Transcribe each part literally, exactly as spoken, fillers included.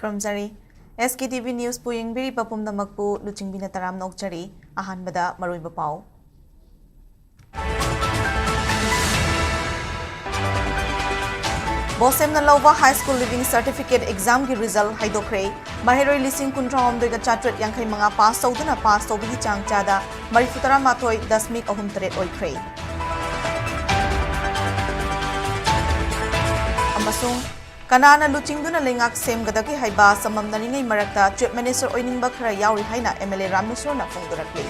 ꯈꯨꯔꯨꯝꯖꯔꯤ꯫ SKTV Newsꯄꯨ ꯌꯦꯡꯕꯤꯔꯤꯕ ꯄꯨꯝꯅꯃꯛꯄꯨ ꯂꯨꯆꯤꯡꯕꯤꯅ ꯇꯔꯥꯝꯅ ꯑꯣꯛꯆꯔꯤ꯫ ꯑꯍꯥꯟꯕꯗ ꯃꯔꯨꯑꯣꯏꯕ ꯄꯥꯎ꯫ ꯕꯣꯁꯦꯝꯅ ꯂꯧꯕ High School Leaving Certificate Examꯒꯤ result ꯍꯥꯏꯗꯣꯛꯈ꯭ꯔꯦ꯫ ꯃꯍꯩꯔꯣꯏ ꯂꯤꯁꯤꯡ ꯀꯨꯟꯊ꯭ꯔꯥ ꯍꯨꯝꯗꯣꯏꯒ ꯆꯥꯇ꯭ꯔꯦꯠ ꯌꯥꯡꯈꯩ ꯃꯉꯥ pass ꯇꯧꯗꯨꯅ pass ꯇꯧꯕꯒꯤ ꯆꯥꯡ ꯆꯥꯗ ꯃꯔꯤꯐꯨ ꯇꯔꯥ ꯃꯥꯊꯣꯏ ꯗꯁꯃꯤꯛ ꯑꯍꯨꯝ ꯇꯔꯦꯠ ꯑꯣꯏꯈ꯭ꯔꯦ꯫ ꯑꯃꯁꯨꯡ ꯀꯅꯥꯅ ꯂꯨꯆꯤꯡꯗꯨꯅ ꯂꯩꯉꯥꯛ ꯁꯦꯝꯒꯗꯒꯦ ꯍꯥꯏꯕ ꯆꯃꯝꯅꯔꯤꯉꯩ ꯃꯔꯛꯇ Chief Minister ꯑꯣꯏꯅꯤꯡꯕ ꯈꯔ ꯌꯥꯎꯔꯤ ꯍꯥꯏꯅ MLA ꯔꯥꯃꯦꯁ꯭ꯋꯔꯅ ꯐꯣꯡꯗꯣꯔꯛꯂꯤ꯫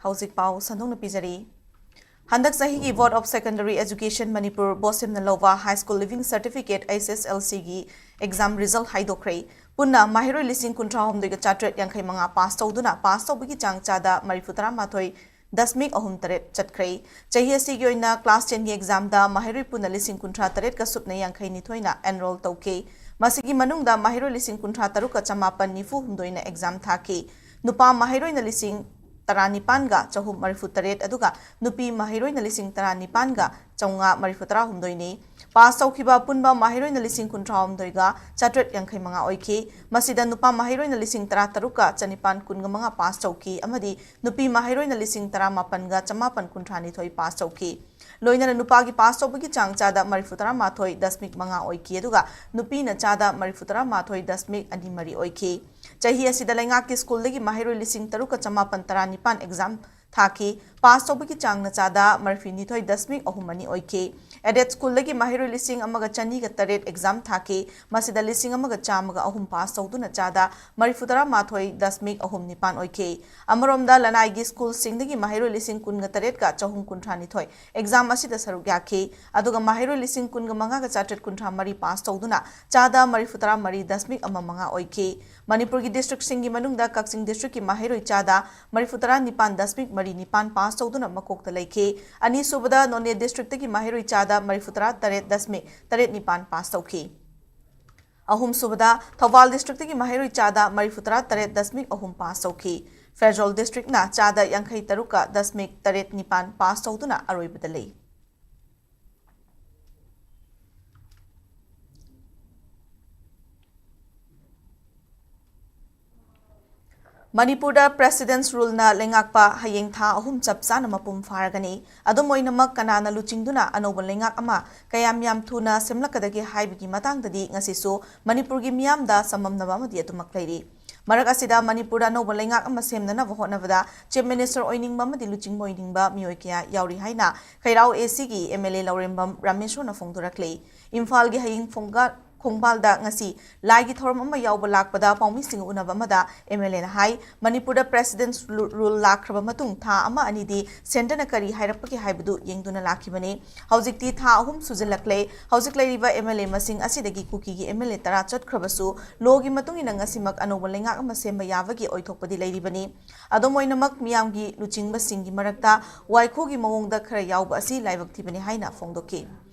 ꯍꯧꯖꯤꯛ ꯄꯥꯎ ꯁꯟꯗꯣꯛꯅ ꯄꯤꯖꯔꯤ꯫ ꯍꯟꯗꯛ ꯆꯍꯤꯒꯤ Board of Secondary Education Manipur ꯕꯣꯁꯦꯝꯅ ꯂꯧꯕ High School Leaving Certificate, HSLCꯒꯤ exam result ꯍꯥꯏꯗꯣꯛꯈ꯭ꯔꯦ꯫ ꯄꯨꯟꯅ ꯃꯍꯩꯔꯣꯏ ꯂꯤꯁꯤꯡ ꯀꯨꯟꯊ꯭ꯔꯥ ꯍꯨꯝꯗꯣꯏꯒ ꯆꯥꯇ꯭ꯔꯦꯠ ꯌꯥꯡꯈꯩ ꯃꯉꯥ pass ꯇꯧꯗꯨꯅ pass ꯇꯧꯕꯒꯤ ꯆꯥꯡ ꯆꯥꯗ ꯃꯔꯤꯐꯨ ꯇꯔꯥ ꯃꯥꯊꯣꯏ ꯗꯁꯃꯤꯛ ꯑꯍꯨꯝ ꯇꯔꯦꯠ ꯆꯠꯈ꯭ꯔꯦ꯫ ꯆꯍꯤ ꯑꯁꯤꯒꯤ ꯑꯣꯏꯅ class tenꯒꯤ examꯗ ꯃꯍꯩꯔꯣꯏ ꯄꯨꯟꯅ ꯂꯤꯁꯤꯡ ꯀꯨꯟꯊ꯭ꯔꯥ ꯇꯔꯦꯠꯀ ꯁꯨꯞꯅ ꯌꯥꯡꯈꯩ ꯅꯤꯊꯣꯏꯅ enroll ꯇꯧꯈꯤ꯫ ꯃꯁꯤꯒꯤ ꯃꯅꯨꯡꯗ ꯃꯍꯩꯔꯣꯏ ꯂꯤꯁꯤꯡ ꯀꯨꯟꯊ꯭ꯔꯥ ꯇꯔꯨꯛꯀ ꯆꯃꯥꯄꯟ ꯅꯤꯐꯨ ꯍꯨꯝꯗꯣꯏꯅ exam ꯊꯥꯈꯤ꯫ ꯅꯨꯄꯥ ꯃꯍꯩꯔꯣꯏꯅ ꯂꯤꯁꯤꯡ ꯇꯔꯥꯅꯤꯄꯥꯟꯒ ꯆꯍꯨꯝ ꯃꯔꯤꯐꯨ ꯇꯔꯦꯠ, ꯑꯗꯨꯒ ꯅꯨꯄꯤ ꯃꯍꯩꯔꯣꯏꯅ ꯂꯤꯁꯤꯡ ꯇꯔꯥꯅꯤꯄꯥꯟꯒ ꯆꯥꯝꯃꯉꯥ ꯃꯔꯤꯐꯨ ꯇꯔꯥ ꯍꯨꯝꯗꯣꯏꯅꯤ꯫ Pass ꯇꯧꯈꯤꯕ ꯑꯄꯨꯟꯕ ꯃꯍꯩꯔꯣꯏꯅ ꯂꯤꯁꯤꯡ ꯀꯨꯟꯊ꯭ꯔꯥ ꯍꯨꯝꯗꯣꯏꯒ ꯆꯥꯇ꯭ꯔꯦꯠ ꯌꯥꯡꯈꯩ ꯃꯉꯥ ꯑꯣꯏꯈꯤ꯫ ꯃꯁꯤꯗ ꯅꯨꯄꯥ ꯃꯍꯩꯔꯣꯏꯅ ꯂꯤꯁꯤꯡ ꯇꯔꯥ ꯇꯔꯨꯛꯀ ꯆꯅꯤꯄꯥꯟ ꯀꯨꯟꯒ ꯃꯉꯥ pass ꯇꯧꯈꯤ ꯑꯃꯗꯤ ꯅꯨꯄꯤ ꯃꯍꯩꯔꯣꯏꯅ ꯂꯤꯁꯤꯡ ꯇꯔꯥꯃꯥꯄꯟꯒ ꯆꯃꯥꯄꯟ ꯀꯨꯟꯊ꯭ꯔꯥ ꯅꯤꯊꯣꯏ pass ꯇꯧꯈꯤ꯫ ꯂꯣꯏꯅꯅ ꯅꯨꯄꯥꯒꯤ pass ꯇꯧꯕꯒꯤ ꯆꯥꯡ ꯆꯥꯗ ꯃꯔꯤꯐꯨ ꯇꯔꯥ ꯃꯥꯊꯣꯏ ꯗꯁꯃꯤꯛ ꯃꯉꯥ ꯑꯣꯏꯈꯤ, ꯑꯗꯨꯒ ꯅꯨꯄꯤꯅ ꯆꯥꯗ ꯃꯔꯤꯐꯨ ꯇꯔꯥ ꯃꯥꯊꯣꯏ ꯗꯁꯃꯤꯛ ꯑꯅꯤ ꯃꯔꯤ ꯑꯣꯏꯈꯤ꯫ ꯆꯍꯤ ꯑꯁꯤꯗ ꯂꯩꯉꯥꯛꯀꯤ schoolꯗꯒꯤ ꯃꯍꯩꯔꯣꯏ ꯂꯤꯁꯤꯡ ꯇꯔꯨꯛꯀ ꯆꯃꯥꯄꯟ ꯇꯔꯥꯅꯤꯄꯥꯟ exam ꯊꯥꯈꯤ꯫ Pass ꯇꯧꯕꯒꯤ ꯆꯥꯡꯅ ꯆꯥꯗ ꯃꯔꯤꯐꯨ ꯅꯤꯊꯣꯏ ꯗꯁꯃꯤꯛ ꯑꯍꯨꯝ ꯑꯅꯤ ꯑꯣꯏꯈꯤ꯫ Aided schoolꯗꯒꯤ ꯃꯍꯩꯔꯣꯏ ꯂꯤꯁꯤꯡ ꯑꯃꯒ ꯆꯅꯤꯒ ꯇꯔꯦꯠ exam ꯊꯥꯈꯤ꯫ ꯃꯁꯤꯗ ꯂꯤꯁꯤꯡ ꯑꯃꯒ ꯆꯥꯝꯃꯒ ꯑꯍꯨꯝ pass ꯇꯧꯗꯨꯅ ꯆꯥꯗ ꯃꯔꯤꯐꯨ ꯇꯔꯥ ꯃꯥꯊꯣꯏ ꯗꯁꯃꯤꯛ ꯑꯍꯨꯝ ꯅꯤꯄꯥꯟ ꯑꯣꯏꯈꯤ꯫ ꯑꯃꯔꯣꯝꯗ ꯂꯅꯥꯏꯒꯤ schoolꯁꯤꯡꯗꯒꯤ ꯃꯍꯩꯔꯣꯏ ꯂꯤꯁꯤꯡ ꯀꯨꯟꯒ ꯇꯔꯦꯠꯀ ꯆꯍꯨꯝ ꯀꯨꯟꯊ꯭ꯔꯥ ꯅꯤꯊꯣꯏ exam ꯑꯁꯤꯗ ꯁꯔꯨꯛ ꯌꯥꯈꯤ꯫ ꯑꯗꯨꯒ ꯃꯍꯩꯔꯣꯏ ꯂꯤꯁꯤꯡ ꯀꯨꯟꯒ ꯃꯉꯥꯒ ꯆꯥꯇ꯭ꯔꯦꯠ ꯀꯨꯟꯊ꯭ꯔꯥ ꯃꯔꯤ pass ꯇꯧꯗꯨꯅ ꯆꯥꯗ ꯃꯔꯤꯐꯨ ꯇꯔꯥ ꯃꯔꯤ ꯗꯁꯃꯤꯛ ꯑꯃ ꯃꯉꯥ ꯑꯣꯏꯈꯤ꯫ ꯃꯅꯤꯄꯨꯔꯒꯤ districtꯁꯤꯡꯒꯤ ꯃꯅꯨꯡꯗ ꯀꯛꯆꯤꯡ districtꯀꯤ ꯃꯍꯩꯔꯣꯏ ꯆꯥꯗ ꯃꯔꯤꯐꯨ ꯇꯔꯥ ꯅꯤꯄꯥꯟ ꯗꯁꯃꯤꯛ ꯃꯔꯤ ꯅꯤꯄꯥꯟ pass ꯇꯧꯗꯨꯅ ꯃꯀꯣꯛꯇ ꯂꯩꯈꯤ꯫ ꯑꯅꯤꯁꯨꯕꯗ ꯅꯣꯅꯦ districtꯇꯒꯤ ꯃꯍꯩꯔꯣꯏ ꯆꯥꯗ ꯃꯔꯤꯐꯨ ꯇꯔꯥ ꯇꯔꯦꯠ ꯗꯁꯃꯤꯛ ꯇꯔꯦꯠ ꯅꯤꯄꯥꯟ pass ꯇꯧꯈꯤ꯫ ꯑꯍꯨꯝꯁꯨꯕꯗ ꯊꯧꯕꯥꯜ districtꯇꯒꯤ ꯃꯍꯩꯔꯣꯏ ꯆꯥꯗ ꯃꯔꯤꯐꯨ ꯇꯔꯥ ꯇꯔꯦꯠ ꯗꯁꯃꯤꯛ ꯑꯍꯨꯝ pass ꯇꯧꯈꯤ꯫ ꯐꯦꯔꯖꯣꯜ ꯗꯤꯁꯇ꯭ꯔꯤꯛꯅ ꯆꯥꯗ ꯌꯥꯡꯈꯩ ꯇꯔꯨꯛꯀ ꯗꯁꯃꯤꯛ ꯇꯔꯦꯠ ꯅꯤꯄꯥꯟ ꯄꯥꯁ ꯇꯧꯗꯨꯅ ꯑꯔꯣꯏꯕꯗ ꯂꯩ꯫ ꯃꯅꯤꯄꯨꯔꯗ President's Ruleꯅ ꯂꯩꯉꯥꯛꯄ ꯍꯌꯦꯡ ꯊꯥ ꯑꯍꯨꯝ ꯆꯞ ꯆꯥꯅ ꯃꯄꯨꯡ ꯐꯥꯔꯒꯅꯤ꯫ ꯑꯗꯨꯝ ꯑꯣꯏꯅꯃꯛ, ꯀꯅꯥꯅ ꯂꯨꯆꯤꯡꯗꯨꯅ ꯑꯅꯧꯕ ꯂꯩꯉꯥꯛ ꯑꯃ ꯀꯌꯥꯝ ꯌꯥꯝ ꯊꯨꯅ ꯁꯦꯝꯂꯛꯀꯗꯒꯦ ꯍꯥꯏꯕꯒꯤ ꯃꯇꯥꯡꯗꯗꯤ ꯉꯁꯤꯁꯨ ꯃꯅꯤꯄꯨꯔꯒꯤ ꯃꯤꯌꯥꯝꯗ ꯆꯃꯝꯅꯕ ꯑꯃꯗꯤ ꯑꯗꯨꯃꯛ ꯂꯩꯔꯤ꯫ ꯃꯔꯛ ꯑꯁꯤꯗ, ꯃꯅꯤꯄꯨꯔꯗ ꯑꯅꯧꯕ ꯂꯩꯉꯥꯛ ꯑꯃ ꯁꯦꯝꯅꯅꯕ ꯍꯣꯠꯅꯕꯗ Chief Minister ꯑꯣꯏꯅꯤꯡꯕ ꯑꯃꯗꯤ ꯂꯨꯆꯤꯡꯕ ꯑꯣꯏꯅꯤꯡꯕ ꯃꯤꯑꯣꯏ ꯀꯌꯥ ꯌꯥꯎꯔꯤ ꯍꯥꯏꯅ ꯈꯩꯔꯥꯎ ACꯒꯤ MLA ꯂꯧꯔꯦꯝꯕꯝ ꯔꯥꯃꯦꯁꯣꯔꯅ ꯐꯣꯡꯗꯣꯔꯛꯂꯤ꯫ ꯏꯝꯐꯥꯜꯒꯤ ꯍꯌꯤꯡ ꯐꯣꯡꯒ-, ꯈꯣꯡꯕꯥꯜꯗ ꯉꯁꯤ ꯂꯥꯏꯒꯤ ꯊꯧꯔꯝ ꯑꯃ ꯌꯥꯎꯕ ꯂꯥꯛꯄꯗ ꯄꯥꯎꯃꯤꯁꯤꯡꯒ ꯎꯅꯕ ꯑꯃꯗ MLAꯅ ꯍꯥꯏ, ꯃꯅꯤꯄꯨꯔꯗ President's Ru-, Rule ꯂꯥꯛꯈ꯭ꯔꯕ ꯃꯇꯨꯡ ꯊꯥ ꯑꯃ ꯑꯅꯤꯗꯤ centreꯅ ꯀꯔꯤ ꯍꯥꯏꯔꯛꯄꯒꯦ ꯍꯥꯏꯕꯗꯨ ꯌꯦꯡꯗꯨꯅ ꯂꯥꯛꯈꯤꯕꯅꯤ꯫ ꯍꯧꯖꯤꯛꯇꯤ ꯊꯥ ꯑꯍꯨꯝ ꯁꯨꯖꯤꯜꯂꯛꯂꯦ꯫ ꯍꯧꯖꯤꯛ ꯂꯩꯔꯤꯕ MLA ꯃꯁꯤꯡ ꯑꯁꯤꯗꯒꯤ ꯀꯨꯀꯤꯒꯤ MLA ꯇꯔꯥ ꯆꯠꯈ꯭ꯔꯕꯁꯨ, lawꯒꯤ ꯃꯇꯨꯡ ꯏꯟꯅ ꯉꯁꯤꯃꯛ ꯑꯅꯧꯕ ꯂꯩꯉꯥꯛ ꯑꯃ ꯁꯦꯝꯕ ꯌꯥꯕꯒꯤ ꯑꯣꯏꯊꯣꯛꯄꯗꯤ ꯂꯩꯔꯤꯕꯅꯤ꯫ ꯑꯗꯨꯝ ꯑꯣꯏꯅꯃꯛ, ꯃꯤꯌꯥꯝꯒꯤ ꯂꯨꯆꯤꯡꯕꯁꯤꯡꯒꯤ ꯃꯔꯛꯇ ꯋꯥꯏꯈꯨꯒꯤ ꯃꯑꯣꯡꯗ ꯈꯔ ꯌꯥꯎꯕ ꯑꯁꯤ ꯂꯥꯏꯕꯛ ꯊꯤꯕꯅꯤ ꯍꯥꯏꯅ ꯐꯣꯡꯗꯣꯛꯈꯤ꯫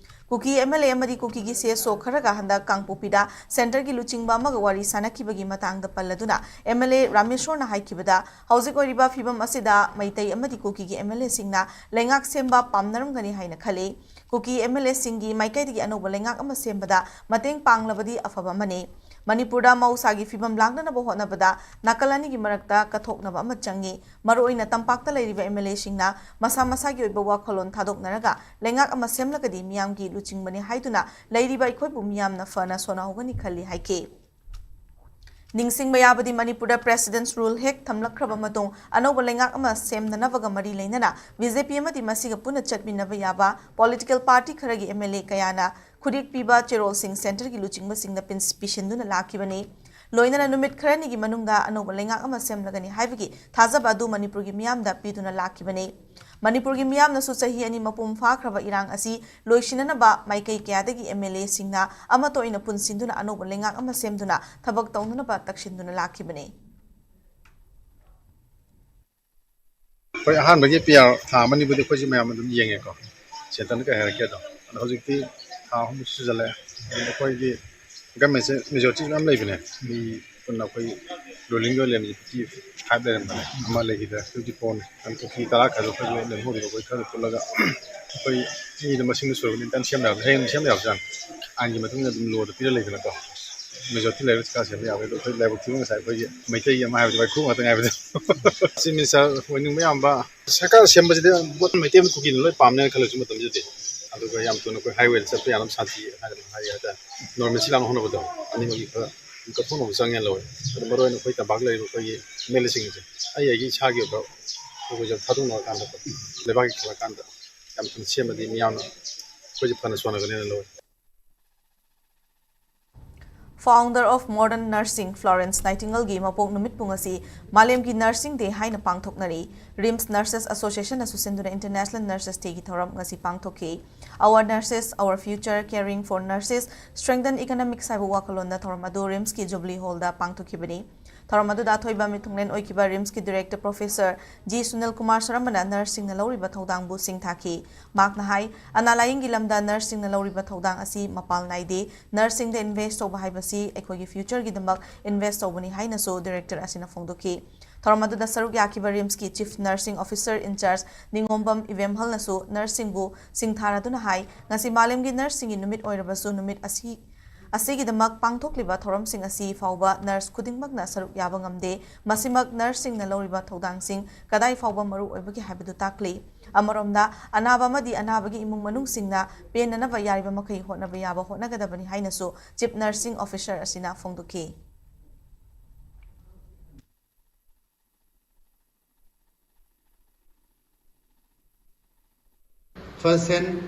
ꯀꯨꯀꯤ MLA ꯑꯃꯗꯤ ꯀꯨꯀꯤꯒꯤ CSO ꯈꯔꯒ ꯍꯟꯗꯛ ꯀꯥꯡꯄꯣꯛꯄꯤꯗ centreꯒꯤ ꯂꯨꯆꯤꯡꯕ ꯑꯃꯒ ꯋꯥꯔꯤ ꯁꯥꯅꯈꯤꯕꯒꯤ ꯃꯇꯥꯡꯗ ꯄꯜꯂꯗꯨꯅ MLA ꯔꯥꯃꯦꯁꯣꯔꯅ ꯍꯥꯏꯈꯤꯕꯗ, ꯍꯧꯖꯤꯛ ꯑꯣꯏꯔꯤꯕ ꯐꯤꯕꯝ ꯑꯁꯤꯗ ꯃꯩꯇꯩ ꯑꯃꯗꯤ ꯀꯨꯀꯤꯒꯤ MLAꯁꯤꯡꯅ ꯂꯩꯉꯥꯛ ꯁꯦꯝꯕ ꯄꯥꯝꯅꯔꯝꯒꯅꯤ ꯍꯥꯏꯅ ꯈꯜꯂꯤ꯫ ꯀꯨꯀꯤ MLAꯁꯤꯡꯒꯤ ꯃꯥꯏꯀꯩꯗꯒꯤ ꯑꯅꯧꯕ ꯂꯩꯉꯥꯛ ꯑꯃ ꯁꯦꯝꯕꯗ ꯃꯇꯦꯡ ꯄꯥꯡꯂꯕꯗꯤ ꯑꯐꯕ ꯑꯃꯅꯤ꯫ ꯃꯅꯤꯄꯨꯔꯗ ꯃꯍꯧꯁꯥꯒꯤ ꯐꯤꯕꯝ ꯂꯥꯛꯅꯅꯕ ꯍꯣꯠꯅꯕꯗ ꯅꯥꯀꯜ ꯑꯅꯤꯒꯤ ꯃꯔꯛꯇ ꯀꯠꯊꯣꯛꯅꯕ ꯑꯃ ꯆꯪꯏ꯫ ꯃꯔꯨꯑꯣꯏꯅ ꯇꯝꯄꯥꯛꯇ ꯂꯩꯔꯤꯕ MLAꯁꯤꯡꯅ ꯃꯁꯥ ꯃꯁꯥꯒꯤ ꯑꯣꯏꯕ ꯋꯥꯈꯜꯂꯣꯟ ꯊꯥꯗꯣꯛꯅꯔꯒ ꯂꯩꯉꯥꯛ ꯑꯃ ꯁꯦꯝꯂꯒꯗꯤ ꯃꯤꯌꯥꯝꯒꯤ ꯂꯨꯆꯤꯡꯕꯅꯤ ꯍꯥꯏꯗꯨꯅ ꯂꯩꯔꯤꯕ ꯑꯩꯈꯣꯏꯕꯨ ꯃꯤꯌꯥꯝꯅ ꯐꯅ ꯁꯣꯟꯅꯍꯧꯒꯅꯤ ꯈꯜꯂꯤ ꯍꯥꯏꯈꯤ꯫ ꯅꯤꯡꯁꯤꯡꯕ ꯌꯥꯕꯗꯤ, ꯃꯅꯤꯄꯨꯔꯗ President's Rule ꯍꯦꯛ ꯊꯝꯂꯛꯈ꯭ꯔꯕ ꯃꯇꯨꯡ ꯑꯅꯧꯕ ꯂꯩꯉꯥꯛ ꯑꯃ ꯁꯦꯝꯅꯅꯕꯒ ꯃꯔꯤ ꯂꯩꯅꯅ BJP ꯑꯃꯗꯤ ꯃꯁꯤꯒ ꯄꯨꯟꯅ ꯆꯠꯃꯤꯟꯅꯕ ꯌꯥꯕ political party ꯈꯔꯒꯤ MLA ꯀꯌꯥꯅ ꯈꯨꯗꯤꯛ ꯄꯤꯕ ꯆꯦꯔꯣꯜꯁꯤꯡ centreꯒꯤ ꯂꯨꯆꯤꯡꯕꯁꯤꯡꯗ ꯄꯤꯟ-, ꯄꯤꯁꯤꯟꯗꯨꯅ ꯂꯥꯛꯈꯤꯕꯅꯤ꯫ ꯂꯣꯏꯅꯅ ꯅꯨꯃꯤꯠ ꯈꯔꯅꯤꯒꯤ ꯃꯅꯨꯡꯗ ꯑꯅꯧꯕ ꯂꯩꯉꯥꯛ ꯑꯃ ꯁꯦꯝꯂꯒꯅꯤ ꯍꯥꯏꯕꯒꯤ ꯊꯥꯖꯕ ꯑꯗꯨ ꯃꯅꯤꯄꯨꯔꯒꯤ ꯃꯤꯌꯥꯝꯗ ꯄꯤꯗꯨꯅ ꯂꯥꯛꯈꯤꯕꯅꯤ꯫ ꯃꯅꯤꯄꯨꯔꯒꯤ ꯃꯤꯌꯥꯝꯅꯁꯨ ꯆꯍꯤ ꯑꯅꯤ ꯃꯄꯨꯡ ꯐꯥꯈ꯭ꯔꯕ ꯏꯔꯥꯡ ꯑꯁꯤ ꯂꯣꯏꯁꯤꯟꯅꯅꯕ ꯃꯥꯏꯀꯩ ꯀꯌꯥꯗꯒꯤ MLAꯁꯤꯡꯅ ꯑꯃꯠꯇ ꯑꯣꯏꯅ ꯄꯨꯟꯁꯤꯟꯗꯨꯅ ꯑꯅꯧꯕ ꯂꯩꯉꯥꯛ ꯑꯃ ꯁꯦꯝꯗꯨꯅ ꯊꯕꯛ ꯇꯧꯅꯅꯕ ꯇꯛꯁꯤꯟꯗꯨꯅ ꯂꯥꯛꯈꯤꯕꯅꯤ꯫ ꯑꯩꯈꯣꯏ ꯑꯍꯥꯟꯕꯒꯤ PR ꯊꯥ ꯑꯃꯅꯤꯕꯨꯗꯤ ꯑꯩꯈꯣꯏꯁꯨ ꯃꯌꯥꯝ ꯑꯗꯨꯝ ꯌꯦꯡꯉꯦꯀꯣ, centreꯅ ꯀꯩ ꯍꯥꯏꯔꯛꯀꯦꯗꯣ꯫ ꯑꯗꯣ ꯍꯧꯖꯤꯛꯇꯤ ꯊꯥ ꯑꯍꯨꯝ ꯁꯨꯖꯜꯂꯛꯑꯦ꯫ ꯑꯗꯨ ꯑꯩꯈꯣꯏꯒꯤ governmentꯁꯦ majority ꯃꯌꯥꯝ ꯂꯩꯕꯅꯦ, ꯃꯤ ꯄꯨꯟꯅ ꯑꯩꯈꯣꯏ ꯔꯨꯂꯤꯡꯗ ꯂꯩꯔꯝꯃꯤꯁꯦ ꯐꯤꯐꯇꯤ ꯐꯥꯏꯚ ꯂꯩꯔꯝꯕꯅꯦ, ꯑꯃ ꯂꯩꯈꯤꯗ꯭ꯔꯦ, ꯐꯤꯐꯇꯤ ꯐꯣꯔꯅꯤ꯫ ꯑꯗꯨ ꯀꯨꯀꯤ ꯇꯔꯥ ꯈꯥꯏꯗꯣꯛꯈ꯭ꯔꯒ ꯂꯦꯝꯍꯧꯔꯤꯕ ꯑꯩꯈꯣꯏ ꯈꯔꯗꯣ ꯄꯨꯜꯂꯒ ꯑꯩꯈꯣꯏ ꯃꯤꯗꯣ ꯃꯁꯤꯡꯗꯣ ꯁꯨꯔꯕꯅꯤ, ꯇꯟ ꯁꯦꯝꯕ ꯌꯥꯕ, ꯍꯌꯦꯡ ꯁꯦꯝꯕ ꯌꯥꯕꯖꯥꯠꯅꯤ꯫ ꯑꯥꯏꯟꯒꯤ ꯃꯇꯨꯡ ꯏꯟꯅ ꯑꯗꯨꯝ ꯂꯣꯗ ꯄꯤꯔ ꯂꯩꯗꯅꯀꯣ꯫ ꯃꯦꯖꯣꯔꯤꯇꯤ ꯂꯩꯔꯒ ꯁꯔꯀꯥꯔ ꯁꯦꯝꯕ ꯌꯥꯕ, ꯑꯗꯣ ꯑꯩꯈꯣꯏ ꯂꯥꯏꯕꯛ ꯊꯤꯕ ꯉꯁꯥꯏ ꯑꯩꯈꯣꯏꯒꯤ ꯃꯩꯇꯩꯒꯤ ꯑꯃ ꯍꯥꯏꯕꯗꯣ ꯋꯥꯏꯈꯨ ꯉꯥꯛꯇ ꯉꯥꯏꯕꯗꯣ꯫ ꯆꯤꯐ ꯃꯤꯅꯤꯁꯇꯔ ꯑꯣꯏꯅꯤꯡꯕ ꯌꯥꯝꯕ, ꯁꯔꯀꯥꯔ ꯁꯦꯝꯕꯁꯤꯗꯤ ꯚꯣꯠ ꯃꯩꯇꯩ ꯑꯃ ꯀꯨꯀꯤꯅ ꯂꯣꯏ ꯄꯥꯝꯅꯦꯅ ꯈꯜꯂꯁꯨ ꯃꯇꯝꯗꯨꯗꯗꯤ꯫ ꯑꯗꯨꯒ ꯌꯥꯝ ꯊꯨꯅ ꯑꯩꯈꯣꯏ ꯍꯥꯏꯋꯦꯗ ꯆꯠꯄ ꯌꯥꯅꯕ ꯁꯥꯟꯇꯤ ꯍꯥꯏꯒꯗ꯭ꯔꯥ, ꯍꯥꯏ ꯍꯥꯏꯇꯥꯔꯦ, ꯅꯣꯔꯃꯦꯜꯁꯤ ꯂꯥꯛꯅ ꯍꯣꯠꯅꯕꯗꯣ ꯑꯅꯤꯃꯛꯀꯤ ꯈꯔ ꯀꯠꯊꯣꯛꯅꯕ ꯆꯪꯉꯦꯅ ꯂꯧꯋꯦ꯫ ꯑꯗꯨ ꯃꯔꯨ ꯑꯣꯏꯅ ꯑꯩꯈꯣꯏ ꯇꯝꯄꯥꯛ ꯂꯩꯔꯤꯕ ꯑꯩꯈꯣꯏꯒꯤ ꯑꯦꯝ ꯑꯦꯜ ꯑꯦꯁꯤꯡꯁꯦ ꯑꯩ ꯑꯩꯒꯤ ꯏꯁꯥꯒꯤ ꯑꯣꯏꯕ ꯄ꯭ꯔꯣꯄꯣꯖꯦꯜ ꯊꯥꯗꯣꯛꯅꯔꯀꯥꯟꯗꯀꯣ, ꯂꯩꯕꯥꯛꯀꯤ ꯈꯜꯂꯀꯥꯟꯗ ꯌꯥꯝ ꯊꯨꯅ ꯁꯦꯝꯃꯗꯤ ꯃꯤꯌꯥꯝꯅ ꯑꯩꯈꯣꯏꯁꯦ ꯐꯅ ꯁꯣꯟꯅꯒꯅꯦꯅ ꯂꯧꯋꯦ꯫ Founder of Modern Nursing Florence Nightingaleꯒꯤ ꯃꯄꯣꯛ ꯅꯨꯃꯤꯠꯄꯨ ꯉꯁꯤ ꯃꯥꯂꯦꯝꯒꯤ Nursing Day ꯍꯥꯏꯅ ꯄꯥꯡꯊꯣꯛꯅꯔꯤ꯫ ꯔꯤꯝꯁ Nurses Associationꯅ ꯁꯤꯟꯗꯨꯅ International Nurses Dayꯒꯤ ꯊꯧꯔꯝ ꯉꯁꯤ ꯄꯥꯡꯊꯣꯛꯈꯤ꯫ Our Nurses, Our Future, Caring for Nurses, Strengthen Economics ꯍꯥꯏꯕ ꯋꯥꯈꯜꯂꯣꯟꯗ ꯊꯧꯔꯝ ꯑꯗꯨ ꯔꯤꯝꯁꯀꯤ ꯖꯨꯕꯂꯤ ꯍꯣꯜꯗ ꯄꯥꯡꯊꯣꯛꯈꯤꯕꯅꯤ꯫ ꯊꯧꯔꯝ ꯑꯗꯨꯗ ꯑꯊꯣꯏꯕ ꯃꯤꯊꯨꯡꯂꯦꯟ ꯑꯣꯏꯈꯤꯕ ꯔꯤꯝꯁꯀꯤ director professor G Sunil Kumar ꯁꯔꯃꯅ ꯅꯔꯁꯁꯤꯡꯅ ꯂꯧꯔꯤꯕ ꯊꯧꯗꯥꯡꯕꯨ ꯁꯤꯡꯊꯥꯈꯤ꯫ ꯃꯍꯥꯛꯅ ꯍꯥꯏ, ꯑꯅꯥ ꯂꯥꯌꯦꯡꯒꯤ ꯂꯝꯗ ꯅꯔꯁꯁꯤꯡꯅ ꯂꯧꯔꯤꯕ ꯊꯧꯗꯥꯡ ꯑꯁꯤ ꯃꯄꯥꯜ ꯅꯥꯏꯗꯦ꯫ ꯅꯔꯁꯁꯤꯡꯗ ꯏꯟꯚꯦꯁ ꯇꯧꯕ ꯍꯥꯏꯕꯁꯤ ꯑꯩꯈꯣꯏꯒꯤ ꯐ꯭ꯌꯨꯆꯔꯒꯤꯗꯃꯛ ꯏꯟꯚꯦꯁ ꯇꯧꯕꯅꯤ ꯍꯥꯏꯅꯁꯨ ꯗꯤꯔꯦꯛꯇꯔ ꯑꯁꯤꯅ ꯐꯣꯡꯗꯣꯛꯈꯤ꯫ ꯊꯧꯔꯝ ꯑꯗꯨꯗ ꯁꯔꯨꯛ ꯌꯥꯈꯤꯕ ꯔꯤꯝꯁꯀꯤ ꯆꯤꯐ ꯅꯔꯁꯤꯡ ꯑꯣꯐꯤꯁꯔ ꯏꯟꯆꯥꯔꯖ ꯅꯤꯉꯣꯝꯕꯝ ꯏꯕꯦꯝꯍꯜꯅꯁꯨ ꯅꯔꯁꯁꯤꯡꯕꯨ ꯁꯤꯡꯊꯥꯔꯗꯨꯅ ꯍꯥꯏ, ꯉꯁꯤ ꯃꯥꯂꯦꯝꯒꯤ ꯅꯔꯁꯁꯤꯡꯒꯤ ꯅꯨꯃꯤꯠ ꯑꯣꯏꯔꯕꯁꯨ ꯅꯨꯃꯤꯠ ꯑꯁꯤ ꯑꯁꯤꯒꯤꯗꯃꯛ ꯄꯥꯡꯊꯣꯛꯂꯤꯕ ꯊꯧꯔꯝꯁꯤꯡ ꯑꯁꯤ ꯐꯥꯎꯕ ꯅꯔꯁ ꯈꯨꯗꯤꯡꯃꯛꯅ ꯁꯔꯨꯛ ꯌꯥꯕ ꯉꯝꯗꯦ꯫ ꯃꯁꯤꯃꯛ ꯅꯔꯁꯁꯤꯡꯅ ꯂꯧꯔꯤꯕ ꯊꯧꯗꯥꯡꯁꯤꯡ ꯀꯗꯥꯏ ꯐꯥꯎꯕ ꯃꯔꯨ ꯑꯣꯏꯕꯒꯦ ꯍꯥꯏꯕꯗꯨ ꯇꯥꯛꯂꯤ꯫ ꯑꯃꯔꯣꯝꯗ, ꯑꯅꯥꯕ ꯑꯃꯗꯤ ꯑꯅꯥꯕꯒꯤ ꯏꯃꯨꯡ ꯃꯅꯨꯡꯁꯤꯡꯅ ꯄꯦꯟꯅꯅꯕ ꯌꯥꯔꯤꯕ ꯃꯈꯩ ꯍꯣꯠꯅꯕ ꯌꯥꯕ ꯍꯣꯠꯅꯒꯗꯕꯅꯤ ꯍꯥꯏꯅꯁꯨ ꯆꯤꯐ ꯅꯔꯁꯤꯡ ꯑꯣꯐꯤꯁꯔ ꯑꯁꯤꯅ ꯐꯣꯡꯗꯣꯛꯈꯤ꯫ Firsthand,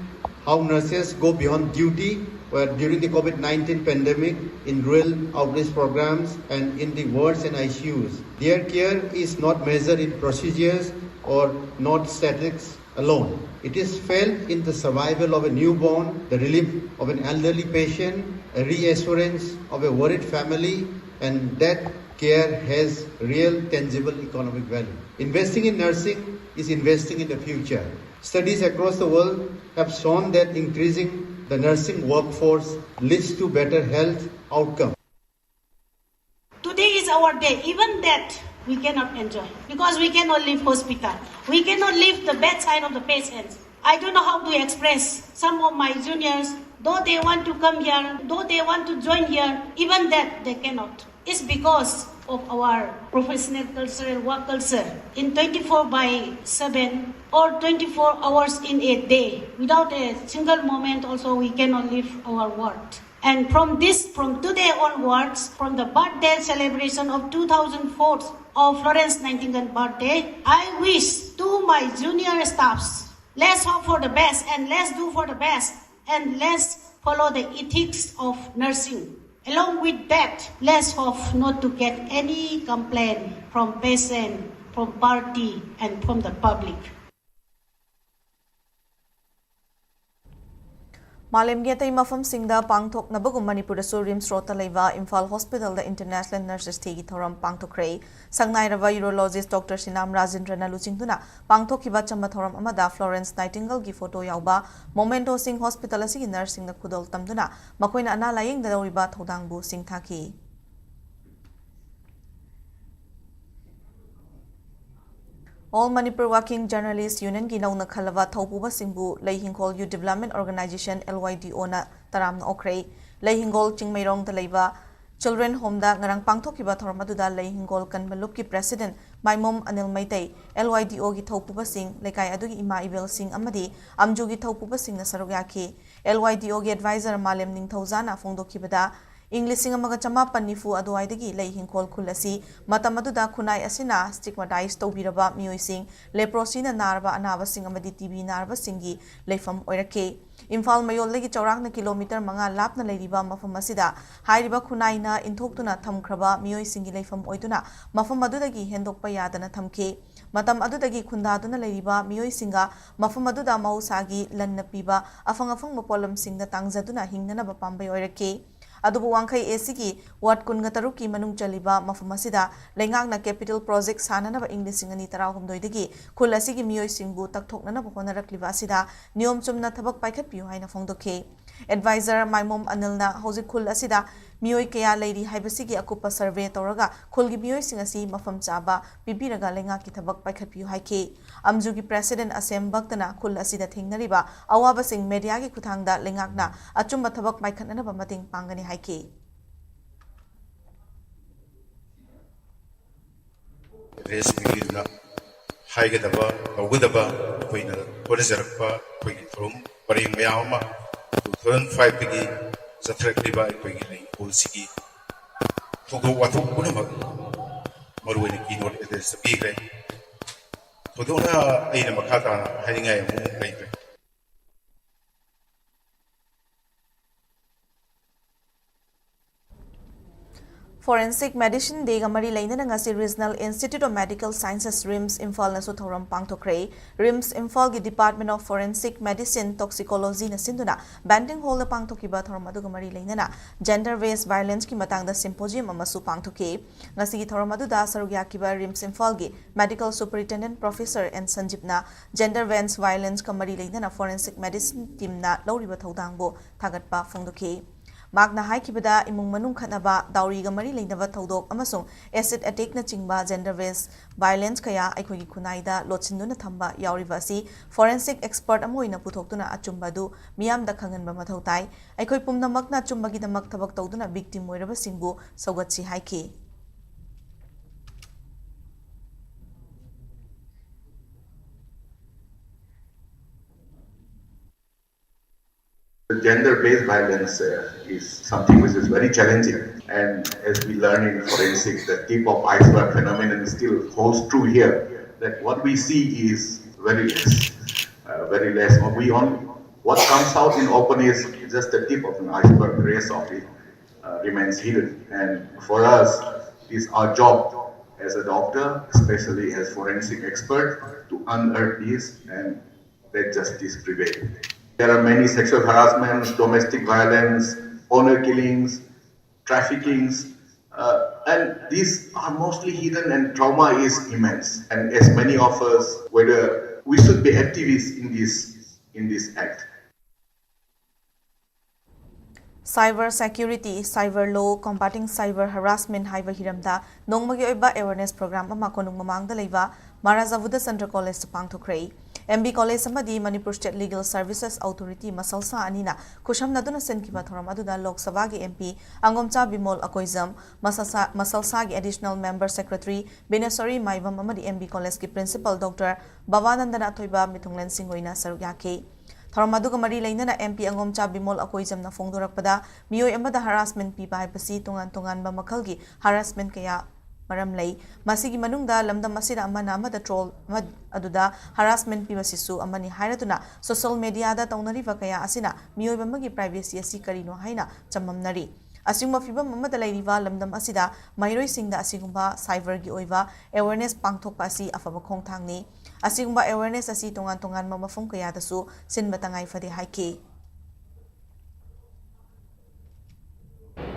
how nurses go beyond duty where during the COVID nineteen pandemic, in rural outreach programs and in the wards and I C Us. Their care is not measured in procedures or not statistics alone. It is felt in the survival of a newborn, the relief of an elderly patient, a reassurance of a worried family, and that care has real, tangible economic value. Investing in nursing is investing in the future. Studies across the world have shown that increasing the nursing workforce leads to better health outcomes. Today is our Day, even that we cannot enjoy because we cannot leave hospital. We cannot leave the bedside of the patients. I don't know how to express. Some of my juniors, though they want to come here, though they want to join here, even that they cannot. It's because of our professional cultural work culture. In twenty-four by seven or twenty-four hours in a day, without a single moment also, we cannot leave our ward. And from this, from today onwards, from the birthday celebration of two thousand four of Florence Nightingale birthday, I wish to my junior staffs, let's hope for the best and let's do for the best and let's follow the ethics of nursing. Along with that, let's hope not to get any complaint from patient, from party, and from the public. ꯃꯥꯂꯦꯝꯒꯤ ꯑꯇꯩ ꯃꯐꯝꯁꯤꯡꯗ ꯄꯥꯡꯊꯣꯛꯅꯕꯒꯨꯝ ꯃꯅꯤꯄꯨꯔꯗꯁꯨ ꯔꯤꯝꯁ ꯔꯣꯗꯇ ꯂꯩꯕ ꯏꯝꯐꯥꯜ ꯍꯣꯁꯄꯤꯇꯥꯜꯗ international nurses ꯗꯦꯒꯤ ꯊꯧꯔꯝ ꯄꯥꯡꯊꯣꯛꯈ꯭ꯔꯦ꯫ ꯁꯛꯅꯥꯏꯔꯕ ꯌꯨꯔꯣꯂꯣꯖꯤꯁ doctor ꯁꯤꯅꯥꯝ ꯔꯥꯖꯦꯟꯗ꯭ꯔꯅ ꯂꯨꯆꯤꯡꯗꯨꯅ ꯄꯥꯡꯊꯣꯛꯈꯤꯕ ꯑꯆꯝꯕ ꯊꯧꯔꯝ ꯑꯃꯗ ꯐ꯭ꯂꯣꯔꯦꯟꯁ ꯅꯥꯏꯇꯤꯡꯒꯜꯒꯤ ꯐꯣꯇꯣ ꯌꯥꯎꯕ ꯃꯣꯃꯦꯟꯇꯣꯁꯤꯡ ꯍꯣꯁꯄꯤꯇꯥꯜ ꯑꯁꯤꯒꯤ ꯅꯔꯁꯁꯤꯡꯅ ꯈꯨꯗꯣꯜ ꯇꯝꯗꯨꯅ ꯃꯈꯣꯏꯅ ꯑꯅꯥ ꯂꯥꯌꯦꯡꯗ ꯂꯧꯔꯤꯕ ꯊꯧꯗꯥꯡꯕꯨ ꯁꯤꯡꯊꯥꯈꯤ꯫ All Manipur Working Journalist Unionꯒꯤ ꯅꯧꯅ ꯈꯜꯂꯕ ꯊꯧꯄꯨꯕꯁꯤꯡꯕꯨ ꯂꯩ ꯍꯤꯡꯈꯣꯜ Youth Development Organization, LYDOꯅ ꯇꯔꯥꯝꯅ ꯑꯣꯛꯈ꯭ꯔꯦ꯫ ꯂꯩ ꯍꯤꯡꯒꯣꯜ ꯆꯤꯡꯃꯩꯔꯣꯡꯗ ꯂꯩꯕ Children Homeꯗ ꯉꯔꯥꯡ ꯄꯥꯡꯊꯣꯛꯈꯤꯕ ꯊꯧꯔꯝ ꯑꯗꯨꯗ ꯂꯩ ꯍꯤꯡꯒꯣꯜ ꯀꯟꯕ ꯂꯨꯞꯀꯤ President ꯃꯥꯏꯃꯣꯝ ꯑꯅꯤꯜ ꯃꯩꯇꯩ, LYDOꯒꯤ ꯊꯧꯄꯨꯕꯁꯤꯡ, ꯂꯩꯀꯥꯏ ꯑꯗꯨꯒꯤ ꯏꯃꯥ ꯏꯕꯦꯜꯁꯤꯡ ꯑꯃꯗꯤ ꯑꯝꯖꯨꯒꯤ ꯊꯧꯄꯨꯕꯁꯤꯡꯅ ꯁꯔꯨꯛ ꯌꯥꯈꯤ꯫ LYDOꯒꯤ adviser ꯃꯥꯂꯦꯝ ꯅꯤꯡꯊꯧꯖꯥꯅ ꯐꯣꯡꯗꯣꯛꯈꯤꯕꯗ, ꯏꯪ ꯂꯤꯁꯤꯡ ꯑꯃꯒ ꯆꯃꯥꯄꯟ ꯅꯤꯐꯨ ꯑꯗꯨꯋꯥꯏꯗꯒꯤ ꯂꯩ ꯍꯤꯡꯈꯣꯜ ꯈꯨꯜ ꯑꯁꯤ ꯃꯇꯝ ꯑꯗꯨꯗ ꯈꯨꯟꯅꯥꯏ ꯑꯁꯤꯅ stigmatize ꯇꯧꯕꯤꯔꯕ ꯃꯤꯑꯣꯏꯁꯤꯡ, ꯂꯦꯄ꯭ꯔꯣꯁꯤꯅ ꯅꯥꯔꯕ ꯑꯅꯥꯕꯁꯤꯡ ꯑꯃꯗꯤ ꯇꯤ ꯕꯤ ꯅꯥꯔꯕꯁꯤꯡꯒꯤ ꯂꯩꯐꯝ ꯑꯣꯏꯔꯛꯈꯤ꯫ ꯏꯝꯐꯥꯜ ꯃꯌꯣꯜꯗꯒꯤ ꯆꯥꯎꯔꯥꯛꯅ ꯀꯤꯂꯣꯃꯤꯇꯔ ꯃꯉꯥ ꯂꯥꯞꯅ ꯂꯩꯔꯤꯕ ꯃꯐꯝ ꯑꯁꯤꯗ ꯍꯥꯏꯔꯤꯕ ꯈꯨꯟꯅꯥꯏꯅ ꯏꯟꯊꯣꯛꯇꯨꯅ ꯊꯝꯈ꯭ꯔꯕ ꯃꯤꯑꯣꯏꯁꯤꯡꯒꯤ ꯂꯩꯐꯝ ꯑꯣꯏꯗꯨꯅ ꯃꯐꯝ ꯑꯗꯨꯗꯒꯤ ꯍꯦꯟꯗꯣꯛꯄ ꯌꯥꯗꯅ ꯊꯝꯈꯤ꯫ ꯃꯇꯝ ꯑꯗꯨꯗꯒꯤ ꯈꯨꯟꯗꯥꯗꯨꯅ ꯂꯩꯔꯤꯕ ꯃꯤꯑꯣꯏꯁꯤꯡꯒ ꯃꯐꯝ ꯑꯗꯨꯗ ꯃꯍꯧꯁꯥꯒꯤ ꯂꯟꯅ ꯄꯤꯕ ꯑꯐꯪ ꯑꯐꯪꯕ ꯄꯣꯠꯂꯝꯁꯤꯡꯗ ꯇꯥꯡꯖꯗꯨꯅ ꯍꯤꯡꯅꯅꯕ ꯄꯥꯝꯕꯩ ꯑꯣꯏꯔꯛꯈꯤ꯫ ꯑꯗꯨꯕꯨ ꯋꯥꯡꯈꯩ ACꯒꯤ ward ꯀꯨꯟꯒ ꯇꯔꯨꯛꯀꯤ ꯃꯅꯨꯡ ꯆꯜꯂꯤꯕ ꯃꯐꯝ ꯑꯁꯤꯗ ꯂꯩꯉꯥꯛꯅ capital project ꯁꯥꯅꯅꯕ ꯏꯪ ꯂꯤꯁꯤꯡ ꯑꯅꯤ ꯇꯔꯥꯍꯨꯝꯗꯣꯏꯗꯒꯤ ꯈꯨꯜ ꯑꯁꯤꯒꯤ ꯃꯤꯑꯣꯏꯁꯤꯡꯕꯨ ꯇꯛꯊꯣꯛꯅꯅꯕ ꯍꯣꯠꯅꯔꯛꯂꯤꯕ ꯑꯁꯤꯗ ꯅꯤꯌꯣꯝ ꯆꯨꯝꯅ ꯊꯕꯛ ꯄꯥꯏꯈꯠꯄꯤꯌꯨ ꯍꯥꯏꯅ ꯐꯣꯡꯗꯣꯛꯈꯤ꯫ ꯑꯦꯗꯚꯥꯏꯖꯔ ꯃꯥꯏꯃꯣꯝ ꯑꯅꯤꯜꯅ ꯍꯧꯖꯤꯛ ꯈꯨꯜ ꯑꯁꯤꯗ ꯃꯤꯑꯣꯏ ꯀꯌꯥ ꯂꯩꯔꯤ ꯍꯥꯏꯕꯁꯤꯒꯤ ꯑꯀꯨꯞꯄ ꯁꯔꯚꯦ ꯇꯧꯔꯒ ꯈꯨꯜꯒꯤ ꯃꯤꯑꯣꯏꯁꯤꯡ ꯑꯁꯤ ꯃꯐꯝ ꯆꯥꯕ ꯄꯤꯕꯤꯔꯒ ꯂꯩꯉꯥꯛꯀꯤ ꯊꯕꯛ ꯄꯥꯏꯈꯠꯄꯤꯌꯨ ꯍꯥꯏꯈꯤ꯫ ꯑꯝꯖꯨꯒꯤ ꯄ꯭ꯔꯦꯁꯤꯗꯦꯟ ꯑꯁꯦꯝ ꯚꯛꯇꯅ ꯈꯨꯜ ꯑꯁꯤꯗ ꯊꯦꯡꯅꯔꯤꯕ ꯑꯋꯥꯕꯁꯤꯡ ꯃꯦꯗꯤꯌꯥꯒꯤ ꯈꯨꯠꯊꯥꯡꯗ ꯂꯩꯉꯥꯛꯅ ꯑꯆꯨꯝꯕ ꯊꯕꯛ ꯄꯥꯏꯈꯠꯅꯅꯕ ꯃꯇꯦꯡ ꯄꯥꯡꯒꯅꯤ ꯍꯥꯏꯈꯤ꯫ ꯑꯦꯗ꯭ꯔꯦꯁ ꯄꯤꯕꯤꯗꯨꯅ ꯍꯥꯏꯒꯗꯕ, ꯇꯧꯒꯗꯕ ꯑꯩꯈꯣꯏꯅ ꯍꯣꯠꯅꯖꯔꯛꯄ ꯑꯩꯈꯣꯏꯒꯤ ꯊꯧꯔꯝ ꯄꯔꯦꯡ ꯃꯌꯥꯝ ꯑꯃ two thousand five ꯇꯒꯤ ꯆꯠꯊꯔꯛꯂꯤꯕ ꯑꯩꯈꯣꯏꯒꯤ ꯂꯩꯀꯣꯜꯁꯤꯒꯤ ꯊꯧꯗꯣꯛ ꯋꯥꯊꯣꯛ ꯄꯨꯝꯅꯃꯛ ꯃꯔꯨꯑꯣꯏꯅ ꯀꯤ ꯅꯣꯠ ꯑꯦꯗ꯭ꯔꯦꯁꯇ ꯄꯤꯈ꯭ꯔꯦ꯫ ꯊꯣꯏꯗꯣꯛꯅ ꯑꯩꯅ ꯃꯈꯥ ꯇꯥꯅ ꯍꯥꯏꯅꯤꯡꯉꯥꯏ ꯑꯃꯨꯛ ꯂꯩꯇ꯭ꯔꯦ꯫ Forensic Medicine Dayꯒ ꯃꯔꯤ ꯂꯩꯅꯅ ꯉꯁꯤ Regional Institute of Medical Sciences, RIMS ꯏꯝꯐꯥꯜꯅꯁꯨ ꯊꯧꯔꯝ ꯄꯥꯡꯊꯣꯛꯈ꯭ꯔꯦ꯫ RIMS ꯏꯝꯐꯥꯜꯒꯤ Department of Forensic Medicine Toxicologyꯅ ꯁꯤꯟꯗꯨꯅ Banting Hallꯗ ꯄꯥꯡꯊꯣꯛꯈꯤꯕ ꯊꯧꯔꯝ ꯑꯗꯨꯒ ꯃꯔꯤ ꯂꯩꯅꯅ gender based violenceꯀꯤ ꯃꯇꯥꯡꯗ symposium ꯑꯃꯁꯨ ꯄꯥꯡꯊꯣꯛꯈꯤ꯫ ꯉꯁꯤꯒꯤ ꯊꯧꯔꯝ ꯑꯗꯨꯗ ꯁꯔꯨꯛ ꯌꯥꯈꯤꯕ RIMS ꯏꯝꯐꯥꯜꯒꯤ Medical Superintendent Professor N ꯁꯟꯖꯤꯞꯅ gender based violenceꯀ ꯃꯔꯤ ꯂꯩꯅꯅ Forensic Medicine teamꯅ ꯂꯧꯔꯤꯕ ꯊꯧꯗꯥꯡꯕꯨ ꯊꯥꯒꯠꯄ ꯐꯣꯡꯗꯣꯛꯈꯤ꯫ ꯃꯍꯥꯛꯅ ꯍꯥꯏꯈꯤꯕꯗ, ꯏꯃꯨꯡ ꯃꯅꯨꯡ ꯈꯠꯅꯕ, ꯗꯥꯎꯔꯤꯒ ꯃꯔꯤ ꯂꯩꯅꯕ ꯊꯧꯗꯣꯛ ꯑꯃꯁꯨꯡ acid attackꯅꯆꯤꯡꯕ gender based violence ꯀꯌꯥ ꯑꯩꯈꯣꯏꯒꯤ ꯈꯨꯟꯅꯥꯏꯗ ꯂꯣꯠꯁꯤꯟꯗꯨꯅ ꯊꯝꯕ ꯌꯥꯎꯔꯤꯕ ꯑꯁꯤ forensic expert ꯑꯃ ꯑꯣꯏꯅ ꯄꯨꯊꯣꯛꯇꯨꯅ ꯑꯆꯨꯝꯕ ꯑꯗꯨ ꯃꯤꯌꯥꯝꯗ ꯈꯪꯍꯟꯕ ꯃꯊꯧ ꯇꯥꯏ꯫ ꯑꯩꯈꯣꯏ ꯄꯨꯝꯅꯃꯛꯅ ꯑꯆꯨꯝꯕꯒꯤꯗꯃꯛ ꯊꯕꯛ ꯇꯧꯗꯨꯅ victim ꯑꯣꯏꯔꯕꯁꯤꯡꯕꯨ ꯁꯧꯒꯠꯁꯤ ꯍꯥꯏꯈꯤ꯫ The gender-based violence uh, is something which is very challenging. And as we learn in forensic, the tip of iceberg phenomenon still holds true here, that what we see is very less, uh, very less. What we on, what comes out in open is just the tip of an iceberg. The rest of it uh, remains hidden. And for us, it is our job as a doctor, especially as forensic expert, to unearth this and let justice prevail. There are many sexual harassments, domestic violence, honor killings, traffickings, uh, and these are mostly hidden and trauma is immense. And as many of us, whether we should be activists in this, in this act. Cyber Security, Cyber Law, Combating Cyber Harassment ꯍꯥꯏꯕ ꯍꯤꯔꯝꯗ ꯅꯣꯡꯃꯒꯤ ꯑꯣꯏꯕ awareness program ꯑꯃ ꯀꯣꯅꯨꯡ ꯃꯃꯥꯡꯗ ꯂꯩꯕ ꯃꯍꯥꯔꯥꯖꯥ ꯕꯨꯙꯆꯟꯗ꯭ꯔ ꯀꯣꯂꯦꯖꯇ ꯄꯥꯡꯊꯣꯛꯈ꯭ꯔꯦ꯫ M B college ꯑꯃꯗꯤ Manipur state legal services authority MASLSA ꯑꯅꯤꯅ ꯈꯨꯠꯁꯝꯅꯗꯨꯅ ꯁꯤꯟꯈꯤꯕ ꯊꯧꯔꯝ ꯑꯗꯨꯗ ꯂꯣꯛ ꯁꯚꯥꯒꯤ ꯑꯦꯝ ꯄꯤ ꯑꯉꯣꯝꯆꯥ ꯕꯤꯃꯣꯜ ꯑꯀꯣꯏꯖꯝ, ꯃꯁꯜꯁꯥ, ꯃꯁꯜꯁꯥꯒꯤ additional member secretary Binesori Maibam ꯑꯃꯗꯤ ꯑꯦꯝ ꯕꯤ ꯀꯣꯂꯦꯖꯀꯤ ꯄ꯭ꯔꯤꯟꯁꯤꯄꯜ ꯗꯣꯛꯇꯔ ꯕꯕꯥꯅꯟꯗꯅ ꯑꯊꯣꯏꯕ ꯃꯤꯊꯨꯡꯂꯦꯟꯁꯤꯡ ꯑꯣꯏꯅ ꯁꯔꯨꯛ ꯌꯥꯈꯤ꯫ ꯊꯧꯔꯝ ꯑꯗꯨꯒ ꯃꯔꯤ ꯂꯩꯅꯅ ꯑꯦꯝ ꯄꯤ ꯑꯉꯣꯝꯆꯥ ꯕꯤꯃꯣꯜ ꯑꯀꯣꯏꯖꯝꯅ ꯐꯣꯡꯗꯣꯔꯛꯄꯗ, ꯃꯤꯑꯣꯏ ꯑꯃꯗ ꯍꯔꯥꯁꯃꯦꯟ ꯄꯤꯕ ꯍꯥꯏꯕꯁꯤ ꯇꯣꯉꯥꯟ ꯇꯣꯉꯥꯟꯕ ꯃꯈꯜꯒꯤ ꯍꯔꯥꯁꯃꯦꯟ ꯀꯌꯥ ꯃꯔꯝ ꯂꯩ꯫ ꯃꯁꯤꯒꯤ ꯃꯅꯨꯡꯗ ꯂꯝꯗꯝ ꯑꯁꯤꯗ ꯑꯃꯅ ꯑꯃꯗ ꯇ꯭ꯔꯣꯜ ꯑꯃ-, ꯑꯗꯨꯗ ꯍꯔꯥꯁꯃꯦꯟ ꯄꯤꯕꯁꯤꯁꯨ ꯑꯃꯅꯤ ꯍꯥꯏꯔꯗꯨꯅ ꯁꯣꯁꯤꯌꯦꯜ ꯃꯦꯗꯤꯌꯥꯗ ꯇꯧꯅꯔꯤꯕ ꯀꯌꯥ ꯑꯁꯤꯅ ꯃꯤꯑꯣꯏꯕ ꯑꯃꯒꯤ ꯄ꯭ꯔꯥꯏꯚꯦꯁꯤ ꯑꯁꯤ ꯀꯔꯤꯅꯣ ꯍꯥꯏꯅ ꯆꯃꯝꯅꯔꯤ꯫ ꯑꯁꯤꯒꯨꯝꯕ ꯐꯤꯚꯝ ꯑꯃꯗ ꯂꯩꯔꯤꯕ ꯂꯝꯗꯝ ꯑꯁꯤꯗ ꯃꯍꯩꯔꯣꯏꯁꯤꯡꯗ ꯑꯁꯤꯒꯨꯝꯕ ꯁꯥꯏꯕꯔꯒꯤ ꯑꯣꯏꯕ ꯑꯦꯋꯦꯔꯅꯦꯁ ꯄꯥꯡꯊꯣꯛꯄ ꯑꯁꯤ ꯑꯐꯕ ꯈꯣꯡꯊꯥꯡꯅꯤ꯫ ꯑꯁꯤꯒꯨꯝꯕ ꯑꯦꯋꯦꯔꯅꯦꯁ ꯑꯁꯤ ꯇꯣꯉꯥꯟ ꯇꯣꯉꯥꯟꯕ ꯃꯐꯝ ꯀꯌꯥꯗꯁꯨ ꯁꯤꯟꯕ ꯇꯉꯥꯏ ꯐꯗꯦ ꯍꯥꯏꯈꯤ꯫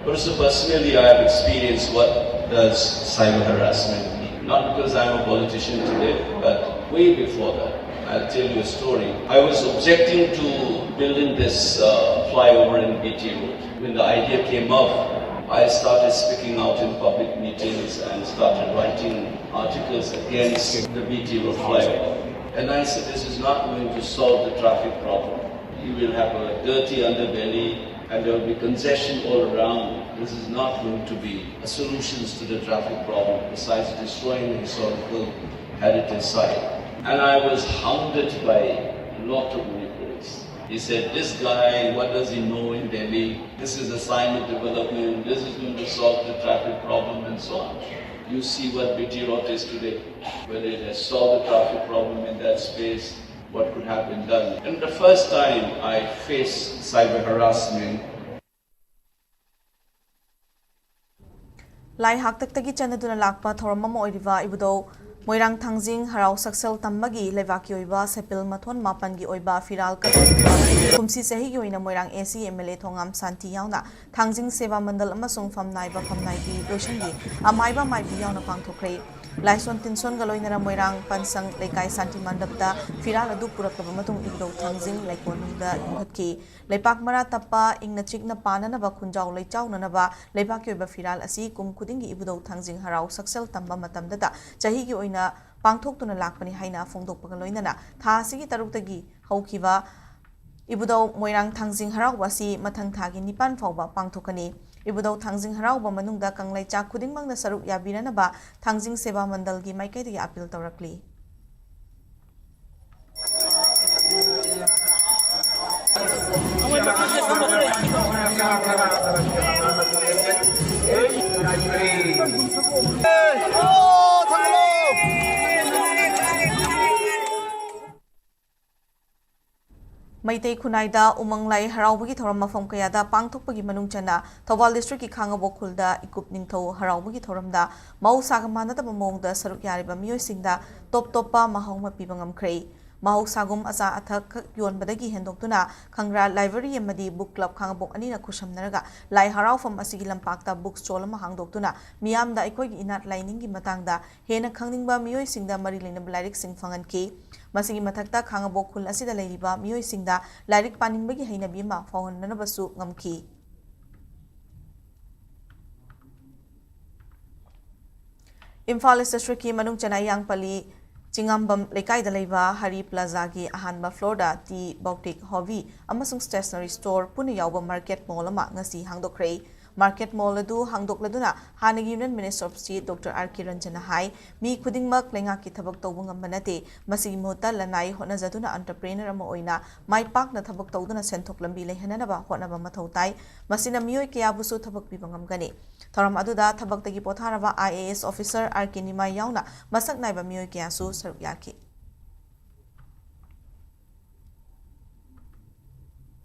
Also, personally, I have experienced what does cyber harassment mean. Not because I'm a politician today, but way before that. I'll tell you a story. I was objecting to building this uh, flyover in B T Road. When the idea came up, I started speaking out in public meetings and started writing articles against the B T Road flyover. And I said, this is not going to solve the traffic problem. You will have a dirty underbelly and there will be congestion all around. This is not going to be a solution to the traffic problem besides destroying the historical heritage site. And I was hounded by a lot of Manipuris. He said, this guy, what does he know in Delhi? This is a sign of development. This is going to solve the traffic problem and so on. You see what B T Road is today, whether it has solved the traffic problem in that space, what could have been done. And the first time I faced cyber harassment, ꯂꯥꯏ ꯍꯥꯛꯇꯛꯇꯒꯤ ꯆꯠꯅꯗꯨꯅ ꯂꯥꯛꯄ ꯊꯧꯔꯝ ꯑꯃ ꯑꯣꯏꯔꯤꯕ ꯏꯕꯨꯙꯧ ꯃꯣꯏꯔꯥꯡ ꯊꯥꯡꯖꯤꯡ ꯍꯔꯥꯎ ꯁꯛꯁꯦꯜ ꯇꯝꯕꯒꯤ ꯂꯩꯕꯥꯛꯀꯤ ꯑꯣꯏꯕ ꯁꯦꯄꯤꯜ ꯃꯊꯣꯟ ꯃꯥꯄꯟꯒꯤ ꯑꯣꯏꯕ ꯐꯤꯔꯥꯜ ꯀꯠꯄ ꯀꯨꯝꯁꯤ ꯆꯍꯤꯒꯤ ꯑꯣꯏꯅ ꯃꯣꯏꯔꯥꯡ ꯑꯦ ꯁꯤ ꯑꯦꯝ ꯑꯦꯜ ꯑꯦ ꯊꯣꯉꯥꯝ ꯁꯥꯟꯇꯤ ꯌꯥꯎꯅ ꯊꯥꯡꯖꯤꯡ ꯁꯦꯕꯥ ꯃꯟꯗꯜ ꯑꯃꯁꯨꯡ ꯐꯝꯅꯥꯏꯕ ꯐꯝꯅꯥꯏꯕꯤ ꯂꯣꯏꯁꯪꯒꯤ ꯑꯃꯥꯏꯕ ꯃꯥꯏꯕꯤ ꯌꯥꯎꯅ ꯄꯥꯡꯊꯣꯛꯈ꯭ꯔꯦ꯫ ꯂꯥꯏꯁꯣꯟ ꯇꯤꯟꯁꯣꯟꯒ ꯂꯣꯏꯅꯅ ꯃꯣꯏꯔꯥꯡ ꯄꯟꯁꯪ ꯂꯩꯀꯥꯏ ꯁꯥꯟꯇꯤ ꯃꯟꯗꯞꯇ ꯐꯤꯔꯥꯜ ꯑꯗꯨ ꯄꯨꯔꯛꯂꯕ ꯃꯇꯨꯡ ꯏꯕꯨꯙꯧ ꯊꯥꯡꯖꯤꯡ ꯂꯩꯀꯣꯜꯅꯨꯡꯗ ꯌꯨꯡꯈꯠꯈꯤ꯫ ꯂꯩꯄꯥꯛ ꯃꯔꯥ ꯇꯞꯄ ꯏꯪꯅ ꯆꯤꯛꯅ ꯄꯥꯟꯅꯅꯕ ꯈꯨꯟꯖꯥꯎ ꯂꯩꯆꯥꯎꯅꯅꯕ ꯂꯩꯕꯥꯛꯀꯤ ꯑꯣꯏꯕ ꯐꯤꯔꯥꯜ ꯑꯁꯤ ꯀꯨꯝ ꯈꯨꯗꯤꯡꯒꯤ ꯏꯕꯨꯙꯧ ꯊꯥꯡꯖꯤꯡ ꯍꯔꯥꯎ ꯁꯛꯆꯦꯜ ꯇꯝꯕ ꯃꯇꯝꯗꯇ ꯆꯍꯤꯒꯤ ꯑꯣꯏꯅ ꯄꯥꯡꯊꯣꯛꯇꯨꯅ ꯂꯥꯛꯄꯅꯤ ꯍꯥꯏꯅ ꯐꯣꯡꯗꯣꯛꯄꯒ ꯂꯣꯏꯅꯅ ꯊꯥ ꯑꯁꯤꯒꯤ ꯇꯔꯨꯛꯇꯒꯤ ꯍꯧꯈꯤꯕ ꯏꯕꯨꯙꯧ ꯃꯣꯏꯔꯥꯡ ꯊꯥꯡꯖꯤꯡ ꯍꯔꯥꯎꯕ ꯑꯁꯤ ꯃꯊꯪ ꯊꯥꯒꯤ ꯅꯤꯄꯥꯟ ꯐꯥꯎꯕ ꯄꯥꯡꯊꯣꯛꯀꯅꯤ꯫ ꯏꯕꯨꯙꯧ ꯊꯥꯡꯖꯤꯡ ꯍꯔꯥꯎꯕ ꯃꯅꯨꯡꯗ ꯀꯪꯂꯩꯆꯥꯛ ꯈꯨꯗꯤꯡꯃꯛꯅ ꯁꯔꯨꯛ ꯌꯥꯕꯤꯔꯅꯕ ꯊꯥꯡꯖꯤꯡ ꯁꯦꯕꯥ ꯃꯟꯗꯜꯒꯤ ꯃꯥꯏꯀꯩꯗꯒꯤ ꯑꯥꯄꯤꯜ ꯇꯧꯔꯛꯂꯤ꯫ ꯃꯩꯇꯩ ꯈꯨꯟꯅꯥꯏꯗ ꯎꯃꯪ ꯂꯥꯏ ꯍꯔꯥꯎꯕꯒꯤ ꯊꯧꯔꯝ ꯃꯐꯝ ꯀꯌꯥꯗ ꯄꯥꯡꯊꯣꯛꯄꯒꯤ ꯃꯅꯨꯡ ꯆꯟꯅ ꯊꯧꯕꯥꯜ districtꯀꯤ ꯈꯥꯉꯕꯣꯛ ꯈꯨꯜꯗ ꯏꯀꯨꯞ ꯅꯤꯡꯊꯧ ꯍꯔꯥꯎꯕꯒꯤ ꯊꯧꯔꯝꯗ ꯃꯍꯧꯁꯥꯒ ꯃꯥꯟꯅꯗꯕ ꯃꯑꯣꯡꯗ ꯁꯔꯨꯛ ꯌꯥꯔꯤꯕ ꯃꯤꯑꯣꯏꯁꯤꯡꯗ ꯇꯣꯞ ꯇꯣꯞꯄ ꯃꯍꯥꯎ ꯑꯃ ꯄꯤꯕ ꯉꯝꯈ꯭ꯔꯦ꯫ ꯃꯍꯧꯁꯥꯒꯨꯝ ꯑꯆꯥ ꯑꯊꯛ ꯈꯛ ꯌꯣꯟꯕꯗꯒꯤ ꯍꯦꯟꯗꯣꯛꯇꯨꯅ ꯈꯪꯒ꯭ꯔꯥ library ꯑꯃꯗꯤ book club ꯈꯥꯉꯕꯣꯛ ꯑꯅꯤꯅ ꯈꯨꯠꯁꯝꯅꯔꯒ ꯂꯥꯏ ꯍꯔꯥꯎꯐꯝ ꯑꯁꯤꯒꯤ ꯂꯝꯄꯥꯛꯇ book stall ꯑꯃ ꯍꯥꯡꯗꯣꯛꯇꯨꯅ ꯃꯤꯌꯥꯝꯗ ꯑꯩꯈꯣꯏꯒꯤ ꯏꯅꯥꯠ ꯂꯥꯏꯅꯤꯡꯒꯤ ꯃꯇꯥꯡꯗ ꯍꯦꯟꯅ ꯈꯪꯅꯤꯡꯕ ꯃꯤꯑꯣꯏꯁꯤꯡꯗ ꯃꯔꯤ ꯂꯩꯅꯕ ꯂꯥꯏꯔꯤꯛꯁꯤꯡ ꯐꯪꯍꯟꯈꯤ꯫ ꯃꯁꯤꯒꯤ ꯃꯊꯛꯇ ꯈꯥꯉꯕꯣꯛ ꯈꯨꯜ ꯑꯁꯤꯗ ꯂꯩꯔꯤꯕ ꯃꯤꯑꯣꯏꯁꯤꯡꯗ ꯂꯥꯏꯔꯤꯛ ꯄꯥꯅꯤꯡꯕꯒꯤ ꯍꯩꯅꯕꯤ ꯑꯃ ꯐꯥꯎꯍꯟꯅꯅꯕꯁꯨ ꯉꯝꯈꯤ꯫ ꯏꯝꯐꯥꯜ East districtꯀꯤ ꯃꯅꯨꯡ ꯆꯟꯅ ꯌꯥꯡꯄꯜꯂꯤ ꯆꯤꯉꯥꯝꯕꯝ ꯂꯩꯀꯥꯏꯗ ꯂꯩꯕ ꯍꯔꯤ ꯄ꯭ꯂꯥꯖꯥꯒꯤ ꯑꯍꯥꯟꯕ floorꯗ tea, boutique, hobby ꯑꯃꯁꯨꯡ stationery store ꯄꯨꯟꯅ ꯌꯥꯎꯕ market mall ꯑꯃ ꯉꯁꯤ ꯍꯥꯡꯗꯣꯛꯈ꯭ꯔꯦ꯫ Market mall ꯑꯗꯨ ꯍꯥꯡꯗꯣꯛꯂꯗꯨꯅ ꯍꯥꯟꯅꯒꯤ Union Minister of State Doctor R K ꯔꯟꯖꯟꯅ ꯍꯥꯏ, ꯃꯤ ꯈꯨꯗꯤꯡꯃꯛ ꯂꯩꯉꯥꯛꯀꯤ ꯊꯕꯛ ꯇꯧꯕ ꯉꯝꯕ ꯅꯠꯇꯦ꯫ ꯃꯁꯤꯒꯤ ꯃꯍꯨꯠꯇ ꯂꯅꯥꯏ ꯍꯣꯠꯅꯖꯗꯨꯅ entrepreneur ꯑꯃ ꯑꯣꯏꯅ ꯃꯥꯏ ꯄꯥꯛꯅ ꯊꯕꯛ ꯇꯧꯗꯨꯅ ꯁꯦꯟꯊꯣꯛ ꯂꯝꯕꯤ ꯂꯩꯍꯟꯅꯅꯕ ꯍꯣꯠꯅꯕ ꯃꯊꯧ ꯇꯥꯏ꯫ ꯃꯁꯤꯅ ꯃꯤꯑꯣꯏ ꯀꯌꯥꯕꯨꯁꯨ ꯊꯕꯛ ꯄꯤꯕ ꯉꯝꯒꯅꯤ꯫ ꯊꯧꯔꯝ ꯑꯗꯨꯗ ꯊꯕꯛꯇꯒꯤ ꯄꯣꯊꯥꯔꯕ I A S officer R K ꯅꯤꯃꯥꯏ ꯌꯥꯎꯅ ꯃꯁꯛ ꯅꯥꯏꯕ ꯃꯤꯑꯣꯏ ꯀꯌꯥꯁꯨ ꯁꯔꯨꯛ ꯌꯥꯈꯤ꯫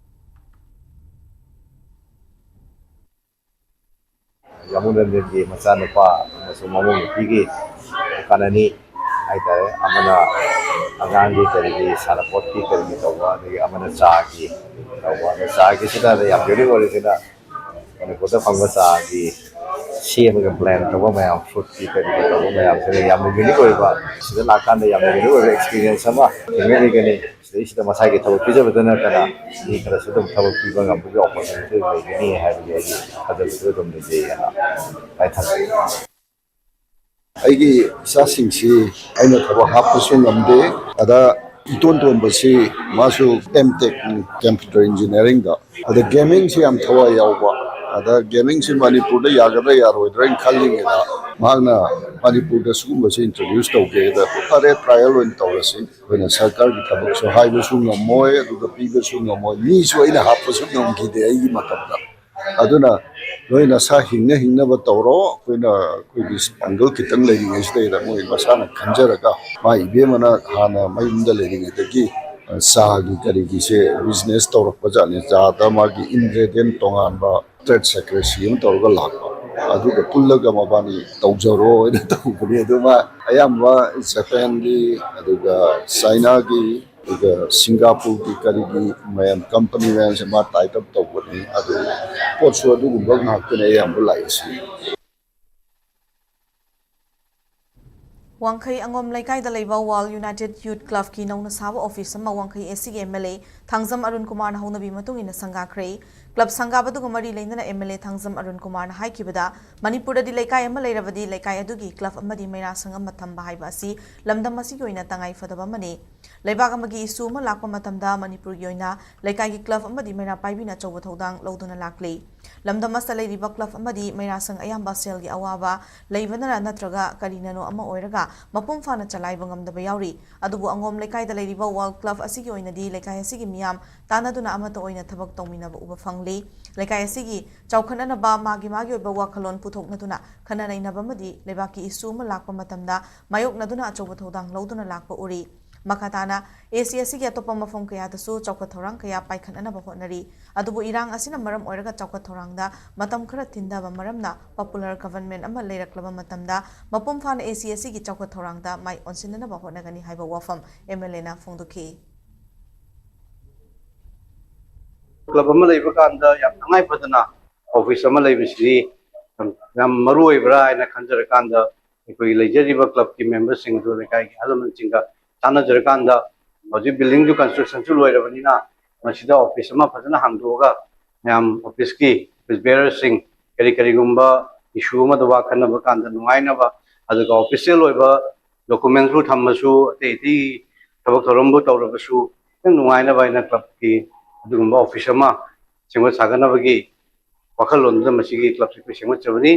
ꯌꯥꯃꯨ ꯔꯟꯖꯟꯒꯤ ꯃꯆꯥꯅꯨꯄꯥ ꯑꯃꯁꯨꯡ ꯃꯃꯧ ꯅꯨꯄꯤꯒꯤ ꯗꯨꯀꯥꯟ ꯑꯅꯤ ꯍꯥꯏꯇꯥꯔꯦ꯫ ꯑꯃꯅ ꯑꯉꯥꯡꯒꯤ ꯀꯔꯤꯒꯤ ꯁꯥꯟꯅꯄꯣꯠꯀꯤ ꯀꯔꯤꯒꯤ ꯇꯧꯕ, ꯑꯗꯒꯤ ꯑꯃꯅ ꯆꯥꯒꯤ ꯇꯧꯕ꯫ ꯑꯗ ꯆꯥꯒꯤꯁꯤꯗ ꯌꯥꯝ unique ꯑꯣꯏꯔꯤꯁꯤꯅ ꯃꯅꯤꯄꯨꯔꯗ ꯐꯪꯕ ꯆꯥꯒꯤ ꯁꯦꯝꯃꯒ ꯄ꯭ꯂꯥꯟ ꯇꯧꯕ ꯃꯌꯥꯝ, ꯐ꯭ꯔꯨꯠꯀꯤ ꯀꯔꯤꯒꯤ ꯇꯧꯕ ꯃꯌꯥꯝꯁꯤꯅ ꯌꯥꯝꯅ ꯌꯨꯅꯤꯛ ꯑꯣꯏꯕ, ꯁꯤꯗ ꯂꯥꯛꯀꯥꯟꯗ ꯌꯥꯝꯅ ꯌꯨꯅꯤꯛ ꯑꯣꯏꯕ ꯑꯦꯛꯁꯄꯤꯔꯤꯌꯦꯟꯁ ꯑꯃ ꯊꯦꯡꯅꯕꯤꯒꯅꯤ꯫ ꯁꯤꯗꯩꯁꯤꯗ ꯃꯁꯥꯒꯤ ꯊꯕꯛ ꯄꯤꯖꯕꯗ ꯅꯠꯇꯅ ꯃꯤ ꯈꯔꯁꯨ ꯑꯗꯨꯝ ꯊꯕꯛ ꯄꯤꯕ ꯉꯝꯕꯒꯤ ꯑꯣꯄꯣꯔꯆꯨꯅꯤꯇꯤ ꯂꯩꯒꯅꯤ ꯍꯥꯏꯕꯒꯤ ꯑꯩꯒꯤ ꯊꯥꯖꯕꯁꯨ ꯑꯗꯨꯝ ꯂꯩꯖꯩ ꯍꯥꯏꯅ ꯍꯥꯏ ꯊꯝꯖꯒꯦ꯫ ꯑꯩꯒꯤ ꯏꯆꯥꯁꯤꯡꯁꯤ ꯑꯩꯅ ꯊꯕꯛ ꯍꯥꯞꯄꯁꯨ ꯉꯝꯗꯦ꯫ ꯑꯗ ꯏꯇꯣꯟ ꯇꯣꯟꯕꯁꯤ ꯃꯥꯁꯨ ꯑꯦꯝ ꯇꯦꯛ ꯀꯝꯄ꯭ꯌꯨꯇꯔ ꯏꯟꯖꯤꯅꯤꯌꯥꯔꯤꯡꯗ꯫ ꯑꯗ ꯒꯦꯃꯤꯡꯁꯤ ꯌꯥꯝ ꯊꯋꯥꯏ ꯌꯥꯎꯕ꯫ ꯑꯗ ꯒꯦꯃꯤꯡꯁꯤ ꯃꯅꯤꯄꯨꯔꯗ ꯌꯥꯒꯗ꯭ꯔꯥ ꯌꯥꯔꯣꯏꯗ꯭ꯔꯥ ꯍꯥꯏꯅ ꯈꯜꯂꯤꯉꯩꯗ ꯃꯍꯥꯛꯅ ꯃꯅꯤꯄꯨꯔꯗ ꯁꯤꯒꯨꯝꯕꯁꯤ ꯏꯟꯇ꯭ꯔꯣꯗ꯭ꯌꯨꯁ ꯇꯧꯒꯦꯗ, "ꯐꯔꯦ, ꯇ꯭ꯔꯥꯏꯌꯦꯜ ꯑꯣꯏꯅ ꯇꯧꯔꯁꯤ꯫ ꯑꯩꯈꯣꯏꯅ ꯁꯔꯀꯥꯔꯒꯤ ꯊꯕꯛꯁꯨ ꯍꯥꯏꯕꯁꯨ ꯉꯝꯃꯣꯏ, ꯑꯗꯨꯒ ꯄꯤꯕꯁꯨ ꯉꯝꯃꯣꯏ, ꯃꯤꯁꯨ ꯑꯩꯅ ꯍꯥꯞꯄꯁꯨ ꯉꯝꯈꯤꯗꯦ ꯑꯩꯒꯤ ꯃꯇꯝꯗ꯫ ꯑꯗꯨꯅ ꯅꯣꯏ ꯅꯁꯥ ꯍꯤꯡꯅ ꯍꯤꯡꯅꯕ ꯇꯧꯔꯣ, ꯑꯩꯈꯣꯏꯅ ꯑꯩꯈꯣꯏꯒꯤ ꯄꯥꯡꯒꯜ ꯈꯤꯇꯪ ꯂꯩꯔꯤꯉꯩꯁꯤꯗꯩꯗ ꯃꯣꯏ ꯃꯁꯥꯅ ꯈꯟꯖꯔꯒ ꯃꯥ ꯏꯕꯦꯝꯃꯅ ꯍꯥꯟꯅ ꯃꯌꯨꯝꯗ ꯂꯩꯔꯤꯉꯩꯗꯒꯤ ꯆꯥꯒꯤ ꯀꯔꯤꯒꯤꯁꯦ ꯕꯤꯖꯤꯅꯦꯁ ꯇꯧꯔꯛꯄ ꯖꯥꯠꯅꯤ꯫ ꯆꯥꯗ ꯃꯥꯒꯤ ꯏꯟꯒ꯭ꯔꯦꯗꯤꯌꯦꯟ ꯇꯣꯉꯥꯟꯕ ꯇ꯭ꯔꯦꯗ ꯁꯦꯀ꯭ꯔꯦꯠꯁꯤ ꯑꯃ ꯇꯧꯔꯒ ꯂꯥꯛꯄ, ꯑꯗꯨꯒ ꯄꯨꯜꯂꯒ ꯃꯕꯥꯅꯤ ꯇꯧꯖꯔꯣ ꯍꯥꯏꯅ ꯇꯧꯕꯅꯤ꯫ ꯑꯗꯨ ꯃꯥ ꯑꯌꯥꯝꯕ ꯖꯄꯥꯟꯒꯤ, ꯑꯗꯨꯒ ꯆꯥꯏꯅꯥꯒꯤ, ꯑꯗꯨꯒ ꯁꯤꯡꯒꯥꯄꯨꯔꯒꯤ ꯀꯔꯤꯒꯤ ꯃꯌꯥꯝ ꯀꯝꯄꯅꯤ ꯃꯌꯥꯝꯁꯦ ꯃꯥ ꯇꯥꯏꯠ ꯑꯞ ꯇꯧꯕꯅꯤ꯫ ꯑꯗꯨ ꯄꯣꯠꯁꯨ ꯑꯗꯨꯒꯨꯝꯕ ꯉꯥꯛꯇꯅꯤ ꯑꯌꯥꯝꯕ ꯂꯥꯛꯏꯁꯤ꯫ ꯋꯥꯡꯈꯩ ꯑꯉꯣꯝ ꯂꯩꯀꯥꯏꯗ ꯂꯩꯕ ꯋꯥꯔꯜ ꯌꯨꯅꯥꯏꯇꯦꯗ ꯌꯨꯊ ꯀ꯭ꯂꯕꯀꯤ ꯅꯧꯅ ꯁꯥꯕ ꯑꯣꯐꯤꯁ ꯑꯃ ꯋꯥꯡꯈꯩ ꯑꯦꯁꯤꯒꯤ ꯑꯦꯝ ꯑꯦꯜ ꯑꯦ ꯊꯥꯡꯖꯝ ꯑꯔꯨꯟ ꯀꯨꯃꯥꯔꯅ ꯍꯧꯅꯕꯤ ꯃꯇꯨꯡ ꯏꯟꯅ ꯁꯪꯒꯥꯈ꯭ꯔꯦ꯫ ꯀ꯭ꯂꯕ ꯁꯪꯒꯥꯕꯗꯨꯒ ꯃꯔꯤ ꯂꯩꯅꯅ ꯑꯦꯝ ꯑꯦꯜ ꯑꯦ ꯊꯥꯡꯖꯝ ꯑꯔꯨꯟ ꯀꯨꯃꯥꯔꯅ ꯍꯥꯏꯈꯤꯕꯗ, ꯃꯅꯤꯄꯨꯔꯗꯗꯤ ꯂꯩꯀꯥꯏ ꯑꯃ ꯂꯩꯔꯕꯗꯤ ꯂꯩꯀꯥꯏ ꯑꯗꯨꯒꯤ ꯀ꯭ꯂꯕ ꯑꯃꯗꯤ ꯃꯩꯔꯥ ꯁꯪ ꯑꯃ ꯊꯝꯕ ꯍꯥꯏꯕ ꯑꯁꯤ ꯂꯝꯗꯝ ꯑꯁꯤꯒꯤ ꯑꯣꯏꯅ ꯇꯉꯥꯏ ꯐꯗꯕ ꯑꯃꯅꯤ꯫ ꯂꯩꯕꯥꯛ ꯑꯃꯒꯤ ꯏꯁꯨ ꯑꯃ ꯂꯥꯛꯄ ꯃꯇꯝꯗ ꯃꯅꯤꯄꯨꯔꯒꯤ ꯑꯣꯏꯅ ꯂꯩꯀꯥꯏꯒꯤ ꯀ꯭ꯂꯕ ꯑꯃꯗꯤ ꯃꯩꯔꯥ ꯄꯥꯏꯕꯤꯅ ꯑꯆꯧꯕ ꯊꯧꯗꯥꯡ ꯂꯧꯗꯨꯅ ꯂꯥꯛꯂꯤ꯫ ꯂꯝꯗꯝ ꯑꯁꯤꯗ ꯂꯩꯔꯤꯕ ꯀ꯭ꯂꯕ ꯑꯃꯗꯤ ꯃꯩꯔꯥꯁꯪ ꯑꯌꯥꯝꯕ ꯁꯦꯜꯒꯤ ꯑꯋꯥꯕ ꯂꯩꯕꯅꯔ ꯅꯠꯇ꯭ꯔꯒ ꯀꯔꯤꯅꯅꯣ ꯑꯃ ꯑꯣꯏꯔꯒ ꯃꯄꯨꯡ ꯐꯥꯅ ꯆꯂꯥꯏꯕ ꯉꯝꯗꯕ ꯌꯥꯎꯔꯤ꯫ ꯑꯗꯨꯕꯨ ꯑꯉꯣꯝ ꯂꯩꯀꯥꯏꯗ ꯂꯩꯔꯤꯕ ꯋꯥꯔꯜ ꯀ꯭ꯂꯕ ꯑꯁꯤꯒꯤ ꯑꯣꯏꯅꯗꯤ ꯂꯩꯀꯥꯏ ꯑꯁꯤꯒꯤ ꯃꯤꯌꯥꯝ ꯇꯥꯟꯅꯗꯨꯅ ꯑꯃꯠꯇ ꯑꯣꯏꯅ ꯊꯕꯛ ꯇꯧꯃꯤꯟꯅꯕ ꯎꯕ ꯐꯪꯂꯤ꯫ ꯂꯩꯀꯥꯏ ꯑꯁꯤꯒꯤ ꯆꯥꯎꯈꯠꯅꯅꯕ ꯃꯥꯒꯤ ꯃꯥꯒꯤ ꯑꯣꯏꯕ ꯋꯥꯈꯜꯂꯣꯟ ꯄꯨꯊꯣꯛꯅꯗꯨꯅ ꯈꯟꯅ ꯅꯩꯅꯕ ꯑꯃꯗꯤ ꯂꯩꯕꯥꯛꯀꯤ ꯏꯁꯨ ꯑꯃ ꯂꯥꯛꯄ ꯃꯇꯝꯗ ꯃꯥꯌꯣꯛꯅꯗꯨꯅ ꯑꯆꯧꯕ ꯊꯧꯗꯥꯡ ꯂꯧꯗꯨꯅ ꯂꯥꯛꯄ ꯎꯔꯤ꯫ ꯃꯈꯥ ꯇꯥꯅ ꯑꯦꯁꯤ ꯑꯁꯤꯒꯤ ꯑꯇꯣꯞꯄ ꯃꯐꯝ ꯀꯌꯥꯗꯁꯨ ꯆꯥꯎꯈꯠ ꯊꯧꯔꯥꯡ ꯀꯌꯥ ꯄꯥꯏꯈꯠꯅꯅꯕ ꯍꯣꯠꯅꯔꯤ꯫ ꯑꯗꯨꯕꯨ ꯏꯔꯥꯡ ꯑꯁꯤꯅ ꯃꯔꯝ ꯑꯣꯏꯔꯒ ꯆꯥꯎꯈꯠ ꯊꯧꯔꯥꯡꯗ ꯃꯇꯝ ꯈꯔ ꯊꯤꯟꯊꯕ ꯃꯔꯝꯅ ꯄꯣꯄꯨꯂꯔ ꯒꯚꯔꯟꯃꯦꯟ ꯑꯃ ꯂꯩꯔꯛꯂꯕ ꯃꯇꯝꯗ ꯃꯄꯨꯡ ꯐꯥꯅ ꯑꯦꯁꯤ ꯑꯁꯤꯒꯤ ꯆꯥꯎꯈꯠ ꯊꯧꯔꯥꯡꯗ ꯃꯥꯏ ꯑꯣꯟꯁꯤꯟꯅꯅꯕ ꯍꯣꯠꯅꯒꯅꯤ ꯍꯥꯏꯕ ꯋꯥꯐꯝ ꯑꯦꯝ ꯑꯦꯜ ꯑꯦꯅ ꯐꯣꯡꯗꯣꯛꯈꯤ꯫ ꯀ꯭ꯂꯕ ꯑꯃ ꯂꯩꯕ ꯀꯥꯟꯗ ꯌꯥꯝ ꯇꯉꯥꯏ ꯐꯗꯅ ꯑꯣꯐꯤꯁ ꯑꯃ ꯂꯩꯕꯁꯤꯗꯤ ꯌꯥꯝ ꯃꯔꯨ ꯑꯣꯏꯕ꯭ꯔꯥ ꯍꯥꯏꯅ ꯈꯟꯖꯔꯀꯥꯟꯗ, ꯑꯩꯈꯣꯏꯒꯤ ꯂꯩꯖꯔꯤꯕ ꯀ꯭ꯂꯕꯀꯤ ꯃꯦꯝꯕꯔꯁꯤꯡ ꯑꯗꯨ ꯂꯩꯀꯥꯏꯒꯤ ꯑꯍꯜ ꯂꯃꯟꯁꯤꯡꯒ ꯇꯥꯟꯅꯖꯔꯀꯥꯟꯗ, ꯍꯧꯖꯤꯛ ꯕꯤꯜꯗꯤꯡꯁꯨ ꯀꯟꯁꯇ꯭ꯔꯛꯁꯟꯁꯨ ꯂꯣꯏꯔꯕꯅꯤꯅ, ꯃꯁꯤꯗ ꯑꯣꯐꯤꯁ ꯑꯃ ꯐꯖꯅ ꯍꯥꯡꯗꯣꯛꯑꯒ, ꯃꯌꯥꯝ ꯑꯣꯐꯤꯁꯀꯤ ꯑꯣꯐꯤꯁ ꯕꯦꯔꯔꯁꯤꯡ ꯀꯔꯤ ꯀꯔꯤꯒꯨꯝꯕ ꯏꯁꯨ ꯑꯃꯗ ꯋꯥ ꯈꯟꯅꯕ ꯀꯥꯟꯗ ꯅꯨꯡꯉꯥꯏꯅꯕ, ꯑꯗꯨꯒ ꯑꯣꯐꯤꯁꯤꯌꯦꯜ ꯑꯣꯏꯕ ꯗꯣꯀꯨꯃꯦꯟꯁꯄꯨ ꯊꯝꯃꯁꯨ, ꯑꯇꯩ ꯑꯇꯩ ꯊꯕꯛ ꯊꯧꯔꯝꯕꯨ ꯇꯧꯔꯕꯁꯨ, ꯌꯥꯝ ꯅꯨꯡꯉꯥꯏꯅꯕ ꯍꯥꯏꯅ ꯀ꯭ꯂꯕꯀꯤ ꯑꯗꯨꯒꯨꯝꯕ ꯑꯣꯐꯤꯁ ꯑꯃ ꯁꯦꯝꯒꯠ ꯁꯥꯒꯠꯅꯕꯒꯤ ꯋꯥꯈꯜꯂꯣꯟꯗꯨꯗ ꯃꯁꯤꯒꯤ ꯀ꯭ꯂꯕꯁꯤ ꯑꯩꯈꯣꯏ ꯁꯦꯝꯒꯠꯆꯕꯅꯤ꯫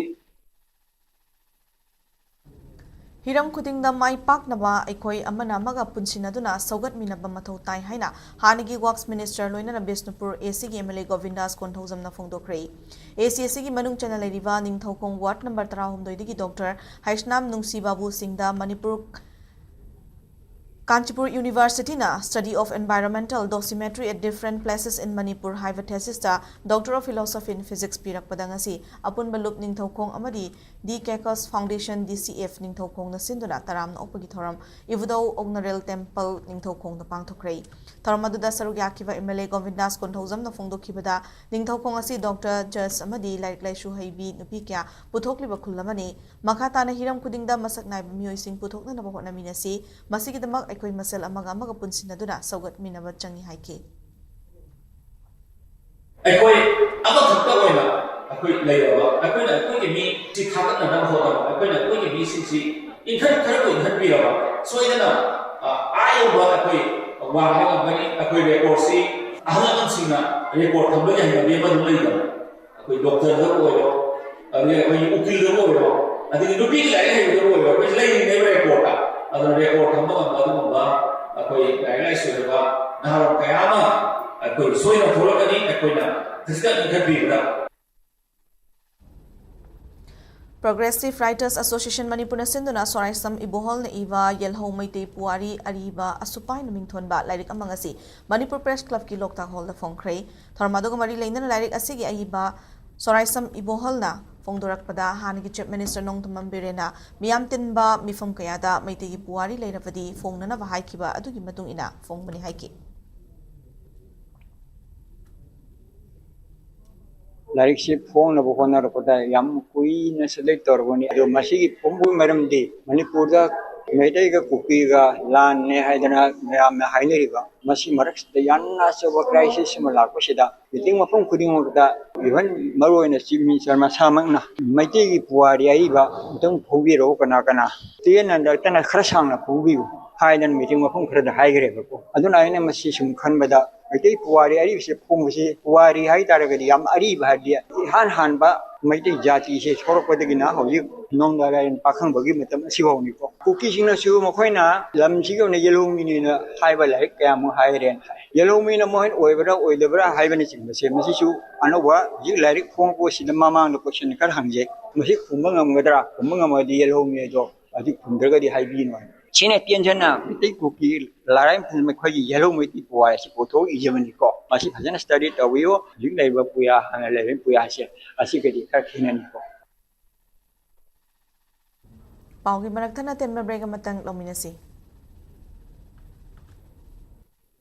ꯍꯤꯔꯝ ꯈꯨꯗꯤꯡꯗ ꯃꯥꯏ ꯄꯥꯛꯅꯕ ꯑꯩꯈꯣꯏ ꯑꯃꯅ ꯑꯃꯒ ꯄꯨꯟꯁꯤꯟꯅꯗꯨꯅ ꯁꯧꯒꯠꯃꯤꯟꯅꯕ ꯃꯊꯧ ꯇꯥꯏ ꯍꯥꯏꯅ ꯍꯥꯟꯅꯒꯤ ꯋꯥꯔꯛꯁ ꯃꯤꯅꯤꯁꯇꯔ ꯂꯣꯏꯅꯅ ꯕꯤꯁꯅꯨꯄꯨꯔ ꯑꯦꯁꯤꯒꯤ ꯑꯦꯝ ꯑꯦꯜ ꯑꯦ ꯒꯣꯕꯤꯟꯗꯥꯁ ꯀꯣꯟꯊꯧꯖꯝꯅ ꯐꯣꯡꯗꯣꯛꯈ꯭ꯔꯦ꯫ ꯑꯦꯁꯤ ꯑꯦꯁꯤꯒꯤ ꯃꯅꯨꯡ ꯆꯟꯅ ꯂꯩꯔꯤꯕ Ningthoukhong ward number ꯇꯔꯥꯍꯨꯝꯗꯣꯏꯗꯒꯤ doctor Heisnam ꯅꯨꯡꯁꯤꯕꯥꯕꯨ ꯁꯤꯡꯗ Manipur Kanchipur ꯌꯨꯅꯤꯚꯔꯁꯤꯇꯤꯅ Study of Environmental Dosimetry at Different Places in Manipur ꯍꯥꯏꯕ ꯊꯦꯁꯤꯁꯇ Doctor of Philosophy in Physics ꯄꯤꯔꯛꯄꯗ ꯉꯁꯤ ꯑꯄꯨꯟꯕ ꯂꯨꯞ ꯅꯤꯡꯊꯧꯈꯣꯡ ꯑꯃꯗꯤ ꯗꯤ ꯀꯦꯀꯁ ꯐꯥꯎꯟꯗꯦꯁꯟ ꯗꯤ ꯁꯤ ꯑꯦꯐ ꯅꯤꯡꯊꯧꯈꯣꯡꯅ ꯁꯤꯟꯗꯨꯅ ꯇꯔꯥꯝꯅ ꯑꯣꯛꯄꯒꯤ ꯊꯧꯔꯝ ꯏꯕꯨꯙꯧ ꯑꯣꯛꯅꯔꯦꯜ ꯇꯦꯝꯄꯜ ꯅꯤꯡꯊꯧꯈꯣꯡꯗ ꯄꯥꯡꯊꯣꯛꯈ꯭ꯔꯦ꯫ ꯊꯧꯔꯝ ꯑꯗꯨꯗ ꯁꯔꯨꯛ ꯌꯥꯈꯤꯕ M L A Govindas ꯀꯣꯟꯊꯧꯖꯝꯅ ꯐꯣꯡꯗꯣꯛꯈꯤꯕꯗ, Ningthoukhong ꯑꯁꯤ ꯗꯣꯛꯇꯔ, ꯖꯖ ꯑꯃꯗꯤ ꯂꯥꯏꯔꯤꯛ ꯂꯥꯏꯁꯨ ꯍꯩꯕꯤ ꯅꯨꯄꯤ ꯀꯌꯥ ꯄꯨꯊꯣꯛꯂꯤꯕ ꯈꯨꯜ ꯑꯃꯅꯤ꯫ ꯃꯈꯥ ꯇꯥꯅ ꯍꯤꯔꯝ ꯈꯨꯗꯤꯡꯗ ꯃꯁꯛ ꯅꯥꯏꯕ ꯃꯤꯑꯣꯏꯁꯤꯡ ꯄꯨꯊꯣꯛꯅꯅꯕ ꯍꯣꯠꯅꯃꯤꯟꯅꯁꯤ꯫ ꯃꯁꯤꯒꯤꯗꯃꯛ ꯑꯩꯈꯣꯏ ꯃꯁꯦꯜ ꯑꯃꯒ ꯑꯃꯒ ꯄꯨꯟꯁꯤꯟꯅꯗꯨꯅ ꯁꯧꯒꯠꯃꯤꯟꯅꯕ ꯆꯪꯏ ꯍꯥꯏꯈꯤ꯫ ꯑꯩꯈꯣꯏ ꯑꯃꯈꯛꯇ ꯑꯣꯏꯅ ꯑꯩꯈꯣꯏ ꯂꯩꯔꯕ, ꯑꯩꯈꯣꯏꯅ ꯑꯩꯈꯣꯏꯒꯤ ꯃꯤ ꯁꯤ ꯊꯥꯒꯠꯅꯅꯕ ꯍꯣꯠꯅꯕ, ꯑꯩꯈꯣꯏꯅ ꯑꯩꯈꯣꯏꯒꯤ ꯃꯤꯁꯤꯡꯁꯤ ꯏꯟꯈꯠ-, ꯈꯔꯕꯨ ꯏꯟꯈꯠꯄꯤꯔꯕ, ꯁꯣꯏꯗꯅ, ꯑ, ꯑꯥ ꯌꯧꯕ ꯑꯩꯈꯣꯏ ꯋꯥꯡꯕ ꯉꯝꯒꯅꯤ꯫ ꯑꯩꯈꯣꯏ ꯔꯦꯀꯣꯔꯠꯁꯤ ꯑꯍꯜ ꯂꯃꯟꯁꯤꯡꯅ ꯔꯦꯀꯣꯔꯠ ꯊꯝꯕꯒꯤ ꯍꯩꯅꯕꯤ ꯑꯃ ꯑꯗꯨꯝ ꯂꯩꯗꯅ, ꯑꯩꯈꯣꯏ ꯗꯣꯛꯇꯔꯗꯕꯨ ꯑꯣꯏꯔꯣ, ꯑꯗꯒꯤ ꯑꯩꯈꯣꯏꯒꯤ ꯎꯀꯤꯜꯗꯕꯨ ꯑꯣꯏꯔꯣ, ꯑꯗꯒꯤ ꯅꯨꯄꯤꯒꯤ ꯂꯥꯏꯔꯤꯛ ꯍꯩꯕꯗꯕꯨ ꯑꯣꯏꯔꯣ, ꯑꯩꯈꯣꯏ ꯂꯩꯔꯤꯅꯦꯕ ꯔꯦꯀꯣꯔꯠꯇ꯫ ꯑꯗꯨꯅ ꯔꯦꯀꯣꯔꯠ ꯊꯝꯕ ꯉꯝꯕ ꯑꯗꯨꯒꯨꯝꯕ ꯑꯩꯈꯣꯏ ꯂꯥꯏꯔꯤꯛ ꯂꯥꯏꯁꯨ ꯍꯩꯕ ꯅꯍꯥꯔꯣꯜ ꯀꯌꯥ ꯑꯃ ꯑꯩꯈꯣꯏ ꯁꯣꯏꯗꯅ ꯊꯣꯛꯂꯛꯀꯅꯤ, ꯑꯩꯈꯣꯏꯅ ꯈꯖꯤꯛꯇꯪ ꯏꯟꯈꯠꯄꯤꯕꯗ꯫ Progressive Writers Association ꯃꯅꯤꯄꯨꯔꯅ ꯁꯤꯟꯗꯨꯅ ꯁꯣꯔꯥꯏꯁꯝ ꯏꯕꯣꯍꯜꯅ ꯏꯕ ꯌꯦꯜꯍꯧ ꯃꯩꯇꯩ ꯄꯨꯋꯥꯔꯤ ꯑꯔꯤꯕ ꯑꯁꯨꯄꯥꯏꯅ ꯃꯤꯡꯊꯣꯟꯕ ꯂꯥꯏꯔꯤꯛ ꯑꯃ ꯉꯁꯤ ꯃꯅꯤꯄꯨꯔ ꯄ꯭ꯔꯦꯁ ꯀ꯭ꯂꯕꯀꯤ ꯂꯣꯛꯇꯥꯛ ꯍꯣꯜꯗ ꯐꯣꯡꯈ꯭ꯔꯦ꯫ ꯊꯧꯔꯝ ꯑꯗꯨꯒ ꯃꯔꯤ ꯂꯩꯅꯅ ꯂꯥꯏꯔꯤꯛ ꯑꯁꯤꯒꯤ ꯑꯏꯕ ꯁꯣꯔꯥꯏꯁꯝ ꯏꯕꯣꯍꯜꯅ ꯐꯣꯡꯗꯣꯔꯛꯄꯗ, ꯍꯥꯟꯅꯒꯤ ꯆꯤꯐ ꯃꯤꯅꯤꯁꯇꯔ ꯅꯣꯡꯊꯣꯝꯕꯝ ꯕꯤꯔꯦꯟꯅ ꯃꯤꯌꯥꯝ ꯇꯤꯟꯕ ꯃꯤꯐꯝ ꯀꯌꯥꯗ ꯃꯩꯇꯩꯒꯤ ꯄꯨꯋꯥꯔꯤ ꯂꯩꯔꯕꯗꯤ ꯐꯣꯡꯅꯅꯕ ꯍꯥꯏꯈꯤꯕ ꯑꯗꯨꯒꯤ ꯃꯇꯨꯡ ꯏꯟꯅ ꯐꯣꯡꯕꯅꯤ ꯍꯥꯏꯈꯤ꯫ ꯂꯥꯏꯔꯤꯛꯁꯤ ꯐꯣꯡꯅꯕ ꯍꯣꯠꯅꯔꯛꯄꯗ ꯌꯥꯝ ꯀꯨꯏꯅ ꯁꯦꯂꯦꯛ ꯇꯧꯔꯕꯅꯤ꯫ ꯑꯗꯣ ꯃꯁꯤꯒꯤ ꯐꯣꯡꯕꯒꯤ ꯃꯔꯝꯗꯤ ꯃꯅꯤꯄꯨꯔꯗ ꯃꯩꯇꯩꯒ ꯀꯨꯀꯤꯒ ꯂꯥꯟꯅꯦ ꯍꯥꯏꯗꯅ ꯃꯌꯥꯝꯅ ꯍꯥꯏꯅꯔꯤꯕ, ꯃꯁꯤ ꯃꯔꯛꯁꯤꯗ ꯌꯥꯝꯅ ꯑꯆꯧꯕ ꯀ꯭ꯔꯥꯏꯁꯤꯁ ꯑꯃ ꯂꯥꯛꯄꯁꯤꯗ ꯃꯤꯇꯤꯡ ꯃꯐꯝ ꯈꯨꯗꯤꯡꯃꯛꯇ, ꯏꯚꯟ ꯃꯔꯨꯑꯣꯏꯅ ꯆꯤꯐ ꯃꯤꯅꯤꯁꯇꯔ ꯃꯁꯥꯃꯛꯅ ꯃꯩꯇꯩꯒꯤ ꯄꯨꯋꯥꯔꯤ ꯑꯔꯤꯕ ꯑꯃꯨꯛꯇꯪ ꯐꯣꯡꯕꯤꯔꯛꯎ ꯀꯅꯥ ꯀꯅꯥ, ꯇꯦꯟꯅ ꯅꯛꯇꯅ ꯈꯔ ꯁꯥꯡꯅ ꯐꯣꯡꯕꯤꯌꯨ ꯍꯥꯏꯗꯅ ꯃꯤꯇꯤꯡ ꯃꯐꯝ ꯈꯔꯗ ꯍꯥꯏꯈ꯭ꯔꯦꯕꯀꯣ꯫ ꯑꯗꯨꯅ ꯑꯩꯅ ꯃꯁꯤ ꯁꯨꯝ ꯈꯟꯕꯗ ꯃꯩꯇꯩ ꯄꯨꯋꯥꯔꯤ ꯑꯔꯤꯕꯁꯦ ꯐꯣꯡꯕꯁꯤ, ꯄꯨꯋꯥꯔꯤ ꯍꯥꯏ ꯇꯥꯔꯒꯗꯤ ꯌꯥꯝ ꯑꯔꯤꯕ ꯍꯥꯏꯔꯗꯤ ꯏꯍꯥꯟ ꯍꯥꯟꯕ ꯃꯩꯇꯩ ꯖꯥꯇꯤꯁꯦ ꯊꯣꯛꯂꯛꯄꯗꯒꯤꯅ ꯍꯧꯖꯤꯛ ꯅꯣꯡꯗꯥ ꯂꯥꯏꯔꯦꯟ ꯄꯥꯈꯪꯕꯒꯤ ꯃꯇꯝ ꯑꯁꯤꯐꯥꯎꯅꯤꯀꯣ꯫ ꯀꯨꯀꯤꯁꯤꯡꯅꯁꯨ ꯃꯈꯣꯏꯅ ꯂꯝꯁꯤꯒꯤ ꯑꯣꯏꯅ ꯌꯦꯜꯍꯧꯃꯤꯅꯤꯅ ꯍꯥꯏꯕ ꯂꯥꯏꯔꯤꯛ ꯀꯌꯥꯃꯨꯛ ꯍꯥꯏꯔꯦꯅ ꯍꯥꯏ꯫ ꯌꯦꯜꯍꯧꯃꯤꯅ ꯃꯣꯏ ꯑꯣꯏꯕ꯭ꯔꯥ ꯑꯣꯏꯗꯕ꯭ꯔꯥ ꯍꯥꯏꯕꯅꯆꯤꯡꯕꯁꯦ ꯃꯁꯤꯁꯨ ꯑꯅꯧꯕ ꯍꯧꯖꯤꯛ ꯂꯥꯏꯔꯤꯛ ꯐꯣꯡꯉꯛꯄꯁꯤꯗ ꯃꯃꯥꯡꯗ ꯀꯣꯏꯁꯟ ꯈꯔ ꯍꯪꯖꯩ꯫ ꯃꯁꯤ ꯈꯨꯝꯕ ꯉꯝꯒꯗ꯭ꯔꯥ? ꯈꯨꯝꯕ ꯉꯝꯃꯗꯤ ꯌꯦꯜꯍꯧꯃꯤ ꯑꯗꯣ, ꯑꯗꯨ ꯈꯨꯝꯗ꯭ꯔꯒꯗꯤ ꯍꯥꯏꯕꯤꯒꯅꯨ ꯍꯥꯏ꯫ ꯁꯤꯅ ꯇꯦꯟꯖꯅ ꯃꯩꯇꯩ ꯀꯨꯀꯤ ꯂꯥꯏꯔꯥꯏ ꯃꯈꯣꯏꯒꯤ ꯌꯦꯜꯍꯧ ꯃꯩꯇꯩ ꯄꯨꯋꯥꯔꯤ ꯑꯁꯤ ꯄꯨꯊꯣꯛ ꯏꯖꯕꯅꯤꯀꯣ꯫ ꯃꯁꯤ ꯐꯖꯅ ꯁ꯭ꯇꯗꯤ ꯇꯧꯕꯤꯌꯨ꯫ ꯍꯧꯖꯤꯛ ꯂꯩꯔꯤꯕ ꯄꯨꯌꯥ, ꯍꯥꯟꯅ ꯂꯩꯔꯤꯕ ꯄꯨꯌꯥꯁꯦ, ꯑꯁꯤꯒꯗꯤ ꯈꯔ ꯈꯦꯠꯅꯅꯤꯀꯣ꯫ ꯄꯥꯎꯒꯤ ꯃꯔꯛ ꯊꯠꯅ ꯇꯦꯟꯕ ꯕ꯭ꯔꯦꯛ ꯑꯃꯇꯪ ꯂꯧꯃꯤꯟꯅꯁꯤ꯫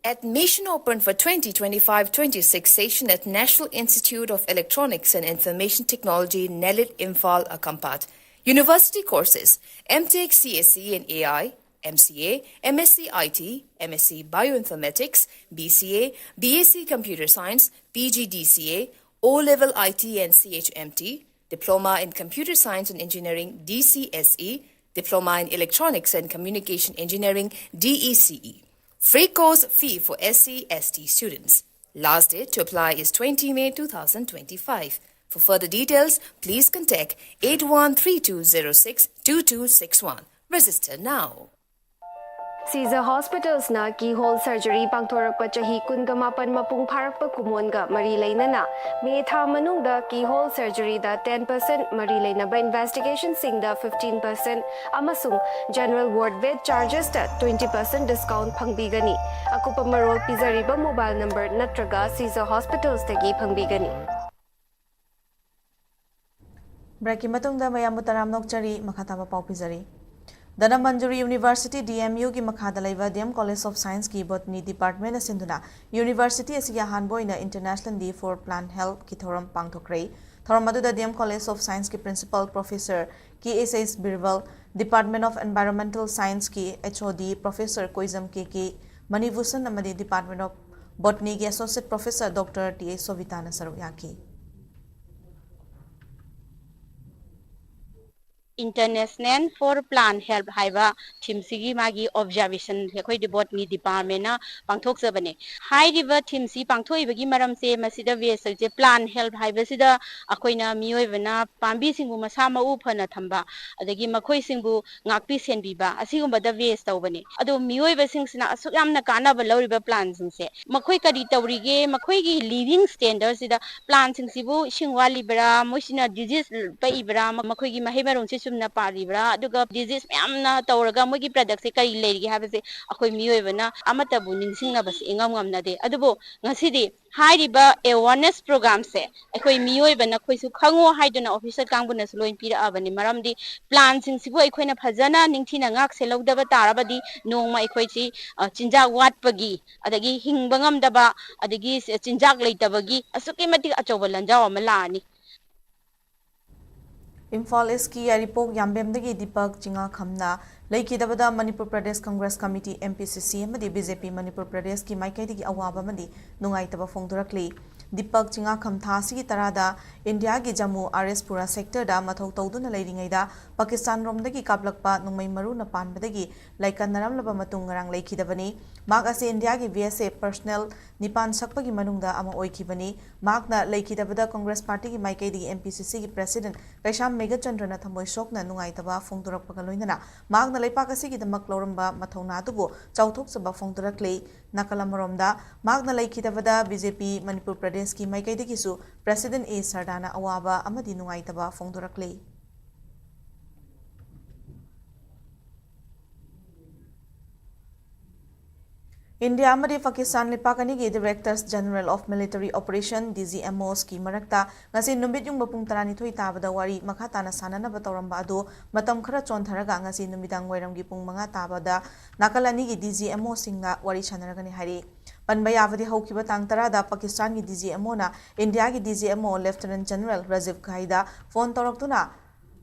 Admission open for twenty twenty-five twenty-six session at National Institute of Electronics and Information Technology, NELIT, Imphal, Akampat. University courses: M Tech C S E and A I, M C A, M S C I T, M S C Bioinformatics, B C A, B S C Computer Science, P G D C A, O-level I T and C H M T, Diploma in Computer Science and Engineering, D C S E, Diploma in Electronics and Communication Engineering, D E C E. Free course fee for S C S T students. Last date to apply is twenty May two thousand twenty-five. For further details, please contact eight one three two zero six two two six one. Register now. Caesar Hospitals ꯅ keyhole surgery ꯄꯥꯡꯊꯣꯔꯛꯄ ꯆꯍꯤ ꯀꯨꯟꯒ ꯃꯥꯄꯟ ꯃꯄꯨꯡ ꯐꯥꯔꯛꯄ ꯀꯨꯝꯑꯣꯟꯒ ꯃꯔꯤ ꯂꯩꯅꯅ ꯃꯦ ꯊꯥ ꯃꯅꯨꯡꯗ keyhole surgery ꯗ ten percent, ꯃꯔꯤ ꯂꯩꯅꯕ investigation ꯁꯤꯡꯗ fifteen percent ꯑꯃꯁꯨꯡ general ward bed charges ꯇ twenty percent discount ꯐꯪꯕꯤꯒꯅꯤ꯫ ꯑꯀꯨꯞꯄ ꯃꯔꯣꯜ ꯄꯤꯖꯔꯤꯕ mobile number ꯅꯠꯇ꯭ꯔꯒ Caesar Hospitals ꯇꯒꯤ ꯐꯪꯕꯤꯒꯅꯤ꯫ ꯕ꯭ꯔꯦꯛꯀꯤ ꯃꯇꯨꯡꯗ ꯃꯌꯥꯝꯕꯨ ꯇꯔꯥꯝꯅ ꯑꯣꯛꯆꯔꯤ꯫ ꯃꯈꯥ ꯇꯥꯕ ꯄꯥꯎ ꯄꯤꯖꯔꯤ꯫ Dhanamanjuri University, D M U ꯒꯤ ꯃꯈꯥꯗ ꯂꯩꯕ D M College of Science ꯀꯤ Botany Department ꯅ ꯁꯤꯟꯗꯨꯅ University ꯑꯁꯤꯒꯤ ꯑꯍꯥꯟꯕ ꯑꯣꯏꯅ International Day for Plant Health ꯀꯤ ꯊꯧꯔꯝ ꯄꯥꯡꯊꯣꯛꯈ꯭ꯔꯦ꯫ ꯊꯧꯔꯝ ꯑꯗꯨꯗ D M College of Science ꯀꯤ Principal Professor K S S ꯕꯤꯔꯕꯜ, Department of Environmental Science ꯀꯤ H O D Professor ꯀꯣꯏꯖꯝ K K ꯃꯅꯤꯚꯨꯁꯟ ꯑꯃꯗꯤ Department of Botany ꯒꯤ Associate Professor Doctor T A ꯁꯣꯚꯤꯇꯥꯅ ꯁꯔꯨꯛ ꯌꯥꯈꯤ꯫ International for Plant Health ꯍꯥꯏꯕ theme ꯁꯤꯒꯤ ꯃꯥꯒꯤ observation ꯑꯩꯈꯣꯏ Botany Department ꯅ ꯄꯥꯡꯊꯣꯛꯆꯕꯅꯦ꯫ ꯍꯥꯏꯔꯤꯕ theme ꯁꯤ ꯄꯥꯡꯊꯣꯛꯏꯕꯒꯤ ꯃꯔꯝꯁꯦ, ꯃꯁꯤꯗ waste ꯁꯦ, plant health ꯍꯥꯏꯕꯁꯤꯗ ꯑꯩꯈꯣꯏꯅ ꯃꯤꯑꯣꯏꯕꯅ ꯄꯥꯝꯕꯤꯁꯤꯡꯕꯨ ꯃꯁꯥ ꯃꯎ ꯐꯅ ꯊꯝꯕ, ꯑꯗꯒꯤ ꯃꯈꯣꯏꯁꯤꯡꯕꯨ ꯉꯥꯛꯄꯤ ꯁꯦꯟꯕꯤꯕ, ꯑꯁꯤꯒꯨꯝꯕꯗ waste ꯇꯧꯕꯅꯦ꯫ ꯑꯗꯣ ꯃꯤꯑꯣꯏꯕꯁꯤꯡꯁꯤꯅ ꯑꯁꯨꯛ ꯌꯥꯝꯅ ꯀꯥꯟꯅꯕ ꯂꯧꯔꯤꯕ plant ꯁꯤꯡꯁꯦ, ꯃꯈꯣꯏ ꯀꯔꯤ ꯇꯧꯔꯤꯒꯦ, ꯃꯈꯣꯏꯒꯤ living standard ꯁꯤꯗ plant ꯁꯤꯡꯁꯤꯕꯨ ꯏꯁꯤꯡ ꯋꯥꯠꯂꯤꯕ꯭ꯔꯥ, ꯃꯣꯏꯁꯤꯅ disease ꯄꯛꯏꯕ꯭ꯔꯥ, ꯃꯈꯣꯏꯒꯤ ꯃꯍꯩ ꯃꯔꯣꯡꯁꯤ ꯆꯨꯝꯅ ꯄꯥꯜꯂꯤꯕ꯭ꯔꯥ, ꯑꯗꯨꯒ disease ꯃꯌꯥꯝꯅ ꯇꯧꯔꯒ ꯃꯣꯏꯒꯤ product ꯁꯦ ꯀꯔꯤ ꯂꯩꯔꯤꯒꯦ ꯍꯥꯏꯕꯁꯦ ꯑꯩꯈꯣꯏ ꯃꯤꯑꯣꯏꯕꯅ ꯑꯃꯠꯇꯕꯨ ꯅꯤꯡꯁꯤꯡꯅꯕꯁꯦ ꯏꯉꯝ ꯉꯝꯅꯗꯦ꯫ ꯑꯗꯨꯕꯨ ꯉꯁꯤꯗꯤ ꯍꯥꯏꯔꯤꯕ awareness program ꯁꯦ ꯑꯩꯈꯣꯏ ꯃꯤꯑꯣꯏꯕ ꯅꯈꯣꯏꯁꯨ ꯈꯪꯉꯣ ꯍꯥꯏꯗꯨꯅ officer ꯀꯥꯡꯕꯨꯅꯁꯨ ꯂꯣꯏ ꯄꯤꯔꯛꯑꯕꯅꯤ꯫ ꯃꯔꯝꯗꯤ plant ꯁꯤꯡꯁꯤꯕꯨ ꯑꯩꯈꯣꯏꯅ ꯐꯖꯅ ꯅꯤꯡꯊꯤꯅ ꯉꯥꯛ ꯁꯦꯜꯍꯧꯗꯕ ꯇꯥꯔꯕꯗꯤ ꯅꯣꯡꯃ ꯑꯩꯈꯣꯏꯁꯤ, ꯑ, ꯆꯤꯟꯖꯥꯛ ꯋꯥꯠꯄꯒꯤ, ꯑꯗꯒꯤ ꯍꯤꯡꯕ ꯉꯝꯗꯕ, ꯑꯗꯒꯤ ꯆꯤꯟꯖꯥꯛ ꯂꯩꯇꯕꯒꯤ ꯑꯁꯨꯛꯀꯤ ꯃꯇꯤꯛ ꯑꯆꯧꯕ ꯂꯥꯟꯖꯥꯎ ꯑꯃ ꯂꯥꯛꯑꯅꯤ꯫ ꯏꯝꯐꯥꯜ ꯏꯁꯀꯤ ꯌꯥꯏꯔꯤꯄꯣꯛ ꯌꯥꯝꯕꯦꯝꯗꯒꯤ ꯗꯤꯄꯛ ꯆꯤꯉꯥꯈꯝꯅ ꯂꯩꯈꯤꯗꯕꯗ Manipur Pradesh congress committee, M P C C, ꯑꯃꯗꯤ B J P ꯃꯅꯤꯄꯨꯔ ꯄ꯭ꯔꯗꯦꯁꯀꯤ ꯃꯥꯏꯀꯩꯗꯒꯤ ꯑꯋꯥꯕ ꯑꯃꯗꯤ ꯅꯨꯡꯉꯥꯏꯇꯕ ꯐꯣꯡꯗꯣꯔꯛꯂꯤ꯫ ꯗꯤꯄꯛ ꯆꯤꯉꯥꯈꯝ ꯊꯥ ꯑꯁꯤꯒꯤ ꯇꯔꯥꯗ ꯏꯟꯗꯤꯌꯥꯒꯤ ꯖꯝꯃꯨ ꯑꯥꯔ ꯑꯦꯁ ꯄꯨꯔꯥ ꯁꯦꯛꯇꯔꯗ ꯃꯊꯧ ꯇꯧꯗꯨꯅ ꯂꯩꯔꯤꯉꯩꯗ ꯄꯥꯀꯤꯁꯇꯥꯟꯔꯣꯝꯗꯒꯤ ꯀꯥꯞꯂꯛꯄ ꯅꯣꯡꯃꯩ ꯃꯔꯨꯅ ꯄꯥꯟꯕꯗꯒꯤ ꯂꯥꯏꯀꯠꯅꯔꯝꯂꯕ ꯃꯇꯨꯡ ꯉꯔꯥꯡ ꯂꯩꯈꯤꯗꯕꯅꯤ꯫ ꯃꯍꯥꯛ ꯑꯁꯤ ꯏꯟꯗꯤꯌꯥꯒꯤ V S A personnel ꯅꯤꯄꯥꯟ ꯁꯛꯄꯒꯤ ꯃꯅꯨꯡꯗ ꯑꯃ ꯑꯣꯏꯈꯤꯕꯅꯤ꯫ ꯃꯍꯥꯛꯅ ꯂꯩꯈꯤꯗꯕꯗ ꯀꯪꯒ꯭ꯔꯦꯁ ꯄꯥꯔꯇꯤꯒꯤ ꯃꯥꯏꯀꯩꯗꯒꯤ M P C C ꯒꯤ president ꯀꯩꯁꯥꯝ ꯃꯦꯘꯆꯟꯗ꯭ꯔꯅ ꯊꯃꯣꯏ ꯁꯣꯛꯅ ꯅꯨꯡꯉꯥꯏꯇꯕ ꯐꯣꯡꯗꯣꯔꯛꯄꯒ ꯂꯣꯏꯅꯅ ꯃꯍꯥꯛꯅ ꯂꯩꯄꯥꯛ ꯑꯁꯤꯒꯤꯗꯃꯛ ꯂꯧꯔꯝꯕ ꯃꯊꯧꯅꯥ ꯑꯗꯨꯕꯨ ꯆꯥꯎꯊꯣꯛꯆꯕ ꯐꯣꯡꯗꯣꯔꯛꯂꯤ꯫ ꯅꯥꯀꯜ ꯑꯃꯔꯣꯝꯗ, ꯃꯍꯥꯛꯅ ꯂꯩꯈꯤꯗꯕꯗ B J P ꯃꯅꯤꯄꯨꯔ ꯄ꯭ꯔꯗꯦꯁꯀꯤ ꯃꯥꯏꯀꯩꯗꯒꯤꯁꯨ president A ꯁꯔꯗꯥꯅ ꯑꯋꯥꯕ ꯑꯃꯗꯤ ꯅꯨꯡꯉꯥꯏꯇꯕ ꯐꯣꯡꯗꯣꯔꯛꯂꯤ꯫ ꯏꯟꯗꯤꯌꯥ ꯑꯃꯗꯤ ꯄꯥꯀꯤꯁꯇꯥꯟ ꯂꯩꯄꯥꯛ ꯑꯅꯤꯒꯤ Directors General of Military Operation, D G M Os, ꯀꯤ ꯃꯔꯛꯇ ꯉꯁꯤ ꯅꯨꯃꯤꯠ ꯌꯨꯡꯕ ꯄꯨꯡ ꯇꯔꯥꯅꯤꯊꯣꯏ ꯇꯥꯕꯗ ꯋꯥꯔꯤ ꯃꯈꯥ ꯇꯥꯅ ꯁꯥꯟꯅꯅꯕ ꯇꯧꯔꯝꯕ ꯑꯗꯨ ꯃꯇꯝ ꯈꯔ ꯆꯣꯟꯊꯔꯒ ꯉꯁꯤ ꯅꯨꯃꯤꯗꯥꯡ ꯋꯥꯏꯔꯝꯒꯤ ꯄꯨꯡ ꯃꯉꯥ ꯇꯥꯕꯗ ꯅꯥꯀꯜ ꯑꯅꯤꯒꯤ D G M O ꯁꯤꯡꯅ ꯋꯥꯔꯤ ꯁꯥꯟꯅꯔꯒꯅꯤ ꯍꯥꯏꯔꯤ꯫ ꯄꯟꯕ ꯌꯥꯕꯗꯤ, ꯍꯧꯈꯤꯕ ꯇꯥꯡ ꯇꯔꯥꯗ ꯄꯥꯀꯤꯁꯇꯥꯟꯒꯤ D G M O ꯅ ꯏꯟꯗꯤꯌꯥꯒꯤ D G M O Lieutenant General Rajiv Ghai ꯗ ꯐꯣꯟ ꯇꯧꯔꯛꯇꯨꯅ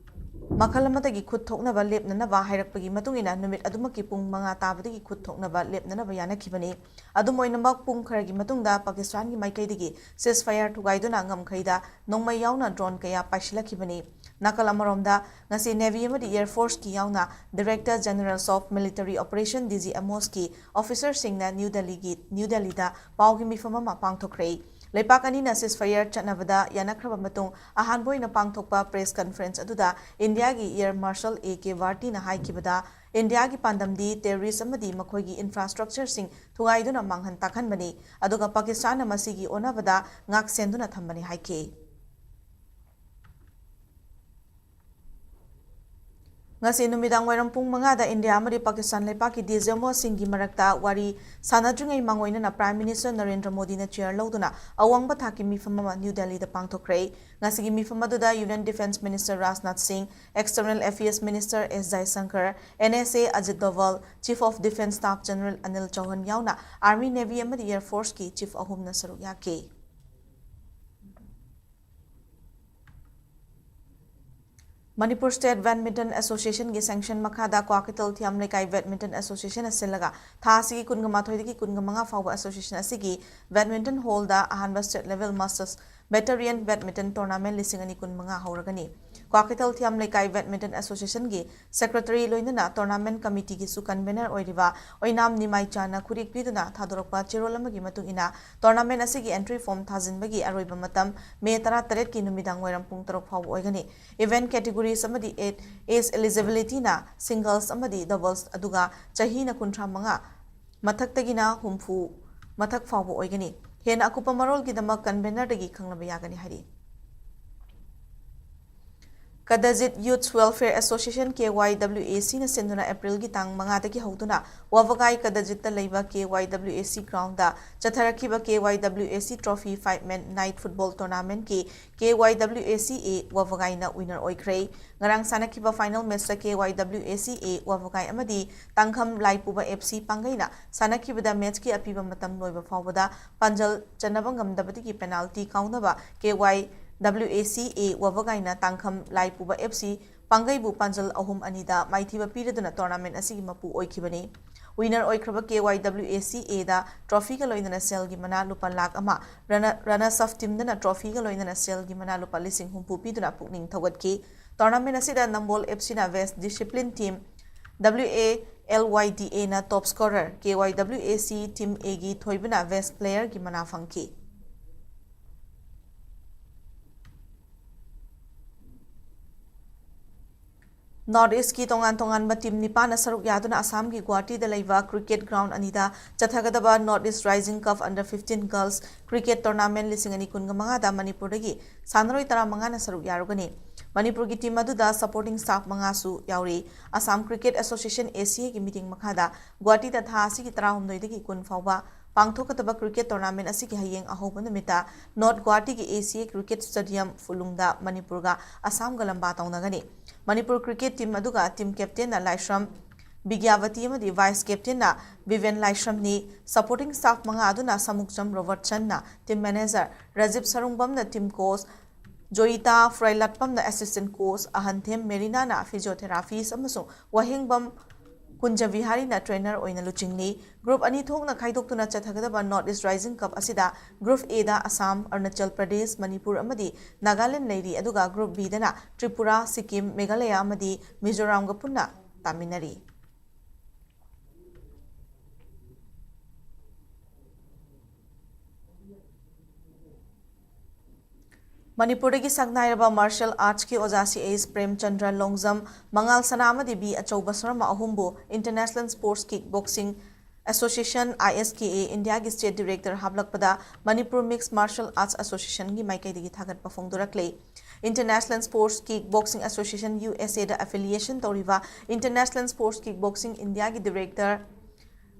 ꯃꯈꯜ ꯑꯃꯗꯒꯤ ꯈꯨꯠ ꯊꯣꯛꯅꯕ ꯂꯦꯞꯅꯅꯕ ꯍꯥꯏꯔꯛꯄꯒꯤ ꯃꯇꯨꯡ ꯏꯟꯅ ꯅꯨꯃꯤꯠ ꯑꯗꯨꯃꯛꯀꯤ ꯄꯨꯡ ꯃꯉꯥ ꯇꯥꯕꯗꯒꯤ ꯈꯨꯠ ꯊꯣꯛꯅꯕ ꯂꯦꯞꯅꯅꯕ ꯌꯥꯅꯈꯤꯕꯅꯤ꯫ ꯑꯗꯨꯝ ꯑꯣꯏꯅꯃꯛ, ꯄꯨꯡ ꯈꯔꯒꯤ ꯃꯇꯨꯡꯗ ꯄꯥꯀꯤꯁꯇꯥꯟꯒꯤ ꯃꯥꯏꯀꯩꯗꯒꯤ ceasefire ꯊꯨꯒꯥꯏꯗꯨꯅ ꯉꯝꯈꯩꯗ ꯅꯣꯡꯃꯩ ꯌꯥꯎꯅ drone ꯀꯌꯥ ꯄꯥꯏꯁꯤꯜꯂꯛꯈꯤꯕꯅꯤ꯫ ꯅꯥꯀꯜ ꯑꯃꯔꯣꯝꯗ, ꯉꯁꯤ Navy ꯑꯃꯗꯤ Air Force ꯀꯤ ꯌꯥꯎꯅ Director Generals of Military Operation, D G M Os, ꯀꯤ officer ꯁꯤꯡꯅ ꯅ꯭ꯌꯨ ꯗꯦꯜꯂꯤꯒꯤ, ꯅ꯭ꯌꯨ ꯗꯦꯜꯂꯤꯗ ꯄꯥꯎꯒꯤ ꯃꯤꯐꯝ ꯑꯃ ꯄꯥꯡꯊꯣꯛꯈ꯭ꯔꯦ꯫ ꯂꯩꯄꯥꯛ ꯑꯅꯤꯅ ceasefire ꯆꯠꯅꯕꯗ ꯌꯥꯅꯈ꯭ꯔꯕ ꯃꯇꯨꯡ ꯑꯍꯥꯟꯕ ꯑꯣꯏꯅ ꯄꯥꯡꯊꯣꯛꯄ press conference ꯑꯗꯨꯗ ꯏꯟꯗꯤꯌꯥꯒꯤ Air Marshal A K Bharti ꯅ ꯍꯥꯏꯈꯤꯕꯗ, ꯏꯟꯗꯤꯌꯥꯒꯤ ꯄꯥꯟꯗꯝꯗꯤ terrorist ꯑꯃꯗꯤ ꯃꯈꯣꯏꯒꯤ infrastructure ꯁꯤꯡ ꯊꯨꯒꯥꯏꯗꯨꯅ ꯃꯥꯡꯍꯟ ꯇꯥꯛꯍꯟꯕꯅꯤ, ꯑꯗꯨꯒ ꯄꯥꯀꯤꯁꯇꯥꯟꯅ ꯃꯁꯤꯒꯤ ꯑꯣꯟꯅꯕꯗ ꯉꯥꯛ ꯁꯦꯟꯗꯨꯅ ꯊꯝꯕꯅꯤ ꯍꯥꯏꯈꯤ꯫ ꯉꯁꯤ ꯅꯨꯃꯤꯗꯥꯡ ꯋꯥꯏꯔꯝ ꯄꯨꯡ ꯃꯉꯥꯗ ꯏꯟꯗꯤꯌꯥ ꯑꯃꯗꯤ Pakistan ꯂꯩꯄꯥꯛꯀꯤ D G M O ꯁꯤꯡꯒꯤ ꯃꯔꯛꯇ ꯋꯥꯔꯤ ꯁꯥꯟꯅꯗ꯭ꯔꯤꯉꯩ ꯃꯥꯡꯑꯣꯏꯅꯅ Prime Minister ꯅꯔꯦꯟꯗ꯭ꯔ ꯃꯣꯗꯤꯅ chair ꯂꯧꯗꯨꯅ ꯑꯋꯥꯡꯕ ꯊꯥꯛꯀꯤ ꯃꯤꯐꯝ ꯑꯃ ꯅ꯭ꯌꯨ ꯗꯦꯜꯂꯤꯗ ꯄꯥꯡꯊꯣꯛꯈ꯭ꯔꯦ꯫ ꯉꯁꯤꯒꯤ ꯃꯤꯐꯝ ꯑꯗꯨꯗ Union Defence Minister ꯔꯥꯖꯅꯥꯊ ꯁꯤꯡ, External Affairs Minister S ꯖꯌꯁꯪꯀꯔ, N S A Ajit Doval, Chief of Defence Staff General Anil Chauhan ꯌꯥꯎꯅ Army, Navy ꯑꯃꯗꯤ Air Force ꯀꯤ chief ꯑꯍꯨꯝꯅ ꯁꯔꯨꯛ ꯌꯥꯈꯤ꯫ Manipur State Badminton Association ꯒꯤ sanction ꯃꯈꯥꯗ ꯀ꯭ꯋꯥꯀꯩꯊꯦꯜ ꯊꯤꯌꯥꯝ ꯂꯩꯀꯥꯏ Badminton Association ꯅ ꯁꯤꯜꯂꯒ ꯊꯥ ꯑꯁꯤꯒꯤ ꯀꯨꯟꯒ ꯃꯥꯊꯣꯏꯗꯒꯤ ꯀꯨꯟꯒ ꯃꯉꯥ ꯐꯥꯎꯕ association ꯑꯁꯤꯒꯤ badminton hall ꯗ ꯑꯍꯥꯟꯕ state level Masters Veteran Badminton Tournament ꯂꯤꯁꯤꯡ ꯑꯅꯤ ꯀꯨꯟꯃꯉꯥ ꯍꯧꯔꯒꯅꯤ꯫ ꯀ꯭ꯋꯥꯀꯩꯊꯦꯜ ꯊꯤꯌꯥꯝ ꯂꯩꯀꯥꯏ Badminton Association ꯒꯤ secretary ꯂꯣꯏꯅꯅ tournament committee ꯒꯤꯁꯨ convener ꯑꯣꯏꯔꯤꯕ ꯑꯣꯏꯅꯥꯝ ꯅꯤꯃꯥꯏꯆꯥꯅ ꯈꯨꯔꯤꯛ ꯄꯤꯗꯨꯅ ꯊꯥꯗꯣꯔꯛꯄ ꯆꯦꯔꯣꯜ ꯑꯃꯒꯤ ꯃꯇꯨꯡ ꯏꯟꯅ, tournament ꯑꯁꯤꯒꯤ entry form ꯊꯥꯖꯤꯟꯕꯒꯤ ꯑꯔꯣꯏꯕ ꯃꯇꯝ May ꯇꯔꯥꯇꯔꯦꯠꯀꯤ ꯅꯨꯃꯤꯗꯥꯡ ꯋꯥꯏꯔꯝ ꯄꯨꯡ ꯇꯔꯨꯛ ꯐꯥꯎꯕ ꯑꯣꯏꯒꯅꯤ꯫ Event categories ꯑꯃꯗꯤ age eligibility ꯅ singles ꯑꯃꯗꯤ doubles, ꯑꯗꯨꯒ ꯆꯍꯤꯅ ꯀꯨꯟꯊ꯭ꯔꯥ ꯃꯉꯥ ꯃꯊꯛꯇꯒꯤꯅ ꯍꯨꯝꯐꯨ ꯃꯊꯛ ꯐꯥꯎꯕ ꯑꯣꯏꯒꯅꯤ꯫ ꯍꯦꯟꯅ ꯑꯀꯨꯞꯄ ꯃꯔꯣꯜꯒꯤꯗꯃꯛ convener ꯗꯒꯤ ꯈꯪꯅꯕ ꯌꯥꯒꯅꯤ ꯍꯥꯏꯔꯤ꯫ ꯀꯗꯖꯤꯠ Youth Welfare Association, K Y W A C ꯅ ꯁꯤꯟꯗꯨꯅ ꯑꯦꯄ꯭ꯔꯤꯜꯒꯤ ꯇꯥꯡ ꯃꯉꯥꯗꯒꯤ ꯍꯧꯗꯨꯅ ꯋꯥꯕꯒꯥꯏ ꯀꯗꯖꯤꯠꯇ ꯂꯩꯕ K Y W A C ground the ꯆꯠꯊꯔꯛꯈꯤꯕ K Y W A C Trophy Five Man Night Football Tournament ꯀꯤ K Y W A C A ꯋꯥꯕꯒꯥꯏꯅ winner ꯑꯣꯏꯈ꯭ꯔꯦ꯫ ꯉꯔꯥꯡ ꯁꯥꯟꯅꯈꯤꯕ final match ꯇ K Y W A C A ꯋꯥꯕꯒꯥꯏ ꯑꯃꯗꯤ ꯇꯥꯡꯈꯝ ꯂꯥꯏꯄꯨꯕ F C ꯄꯥꯡꯒꯩꯅ ꯁꯥꯟꯅꯈꯤꯕꯗ match ꯀꯤ ꯑꯄꯤꯕ ꯃꯇꯝ ꯂꯣꯏꯕ ꯐꯥꯎꯕꯗ ꯄꯥꯟꯖꯜ ꯆꯟꯅꯕ ꯉꯝꯗꯕꯗꯒꯤ penalty ꯀꯥꯎꯅꯕ K Y W A C A ꯋꯥꯕꯒꯥꯏꯅ ꯇꯥꯡꯈꯝ ꯂꯥꯏꯄꯨꯕ F C ꯄꯥꯡꯒꯩꯕꯨ ꯄꯥꯟꯖꯜ ꯑꯍꯨꯝ ꯑꯅꯤꯗ ꯃꯥꯏꯊꯤꯕ ꯄꯤꯔꯗꯨꯅ tournament ꯑꯁꯤꯒꯤ ꯃꯄꯨ ꯑꯣꯏꯈꯤꯕꯅꯤ꯫ Winner ꯑꯣꯏꯈ꯭ꯔꯕ K Y W A C A the trophy ꯒ ꯂꯣꯏꯅꯅ ꯁꯦꯜꯒꯤ ꯃꯅꯥ ꯂꯨꯄꯥ ꯂꯥꯈ ꯑꯃ, runner, runners up team ꯗꯅ trophy ꯒ ꯂꯣꯏꯅꯅ ꯁꯦꯜꯒꯤ ꯃꯅꯥ ꯂꯨꯄꯥ ꯂꯤꯁꯤꯡ ꯍꯨꯝꯐꯨ ꯄꯤꯗꯨꯅ ꯄꯨꯛꯅꯤꯡ ꯊꯧꯒꯠꯈꯤ꯫ Tournament ꯑꯁꯤꯗ ꯅꯝꯕꯣꯜ F C ꯅ West Discipline Team, W A L Y D A ꯅ top scorer, K Y W A C Team A ꯒꯤ ꯊꯣꯏꯕꯅ best player ꯒꯤ ꯃꯅꯥ ꯐꯪꯈꯤ꯫ North East ꯀꯤ ꯇꯣꯉꯥꯟ ꯇꯣꯉꯥꯟꯕ team ꯅꯤꯄꯥꯟꯅ ꯁꯔꯨꯛ ꯌꯥꯗꯨꯅ ꯑꯁꯥꯝꯒꯤ ꯒꯨꯋꯥꯍꯥꯇꯤꯗ ꯂꯩꯕ cricket ground ꯑꯅꯤꯗ ꯆꯠꯊꯒꯗꯕ North East Rising Cup Under fifteen Girls Cricket Tournament ꯂꯤꯁꯤꯡ ꯑꯅꯤ ꯀꯨꯟꯃꯉꯥꯗ ꯃꯅꯤꯄꯨꯔꯗꯒꯤ ꯁꯥꯟꯅꯔꯣꯏ ꯇꯔꯥꯃꯉꯥꯅ ꯁꯔꯨꯛ ꯌꯥꯔꯨꯒꯅꯤ꯫ ꯃꯅꯤꯄꯨꯔꯒꯤ team ꯑꯗꯨꯗ supporting staff ꯃꯉꯥꯁꯨ ꯌꯥꯎꯔꯤ꯫ Assam Cricket Association, A C A ꯒꯤ meeting ꯃꯈꯥꯗ ꯒꯨꯋꯥꯍꯥꯇꯤꯗ ꯊꯥ ꯑꯁꯤꯒꯤ ꯇꯔꯥꯍꯨꯝꯗꯣꯏꯗꯒꯤ ꯀꯨꯟ ꯐꯥꯎꯕ ꯄꯥꯡꯊꯣꯛꯀꯗꯕ cricket tournament ꯑꯁꯤꯒꯤ ꯍꯌꯦꯡ ꯑꯍꯧꯕ ꯅꯨꯃꯤꯠꯇ North ꯒꯨꯋꯥꯍꯥꯇꯤꯒꯤ A C A Cricket Stadium ꯐꯨꯂꯨꯡꯗ ꯃꯅꯤꯄꯨꯔꯒ ꯑꯁꯥꯝꯒ ꯂꯝꯕꯥ ꯇꯧꯅꯒꯅꯤ꯫ ꯃꯅꯤꯄꯨꯔ cricket team ꯑꯗꯨꯒ team captain ꯅ ꯂꯥꯏꯁ꯭ꯔꯝ ꯕꯤꯒ꯭ꯌꯥꯕꯇꯤ ꯑꯃꯗꯤ vice captain ꯅ ꯕꯤꯕꯦꯟ ꯂꯥꯏꯁ꯭ꯔꯝꯅꯤ꯫ Supporting staff ꯃꯉꯥ ꯑꯗꯨꯅ ꯁꯃꯨꯛꯆꯝ ꯔꯣꯕꯔꯠꯁꯟꯅ team manager, Rajiv ꯁꯔꯨꯡꯕꯝꯅ team coach, ꯖꯣꯌꯤꯇꯥ ꯐ꯭ꯔꯥꯏꯂꯥꯠꯄꯝꯅ assistant coach, ꯑꯍꯟꯊꯦꯝ ꯃꯦꯔꯤꯅꯥꯅ physiotherapies ꯑꯃꯁꯨꯡ ꯋꯥꯍꯦꯡꯕꯝ ꯀꯨꯟꯖꯕꯤꯍꯥꯔꯤꯅ trainer ꯑꯣꯏꯅ ꯂꯨꯆꯤꯡꯂꯤ꯫ Group ꯑꯅꯤ ꯊꯣꯛꯅ ꯈꯥꯏꯗꯣꯛꯇꯨꯅ ꯆꯠꯊꯒꯗꯕ North East Rising Cup ꯑꯁꯤꯗ Group A ꯗ ꯑꯁꯥꯝ, ꯑꯔꯨꯅꯥꯆꯜ ꯄ꯭ꯔꯗꯦꯁ, ꯃꯅꯤꯄꯨꯔ ꯑꯃꯗꯤ ꯅꯥꯒꯥꯂꯦꯟꯗ ꯂꯩꯔꯤ, ꯑꯗꯨꯒ Group B ꯗꯅ ꯇ꯭ꯔꯤꯄꯨꯔꯥ, ꯁꯤꯛꯀꯤꯝ, ꯃꯦꯘꯥꯂꯌꯥ ꯑꯃꯗꯤ ꯃꯤꯖꯣꯔꯥꯝꯒ ꯄꯨꯟꯅ ꯇꯥꯃꯤꯟꯅꯔꯤ꯫ ꯃꯅꯤꯄꯨꯔꯗꯒꯤ ꯁꯛꯅꯥꯏꯔꯕ martial arts ꯀꯤ ꯑꯣꯖꯥ ꯁꯤ ꯑꯦꯁ ꯄ꯭ꯔꯦꯝꯆꯟꯗ꯭ꯔ ꯂꯣꯡꯖꯝ, ꯃꯉꯥꯜ ꯁꯅꯥ ꯑꯃꯗꯤ ꯕꯤ ꯑꯆꯧꯕ Sharma ꯑꯍꯨꯝꯕꯨ International Sports Kick Boxing Association, I S K A, ꯏꯟꯗꯤꯌꯥꯒꯤ state director ꯍꯥꯞꯂꯛꯄꯗ Manipur Mixed Martial Arts Association ꯒꯤ ꯃꯥꯏꯀꯩꯗꯒꯤ ꯊꯥꯒꯠꯄ ꯐꯣꯡꯗꯣꯔꯛꯂꯤ꯫ International Sports Kickboxing Association, U S ꯑꯦꯗ affiliation ꯇꯧꯔꯤꯕ International Sports Kickboxing Indiaꯒꯤ director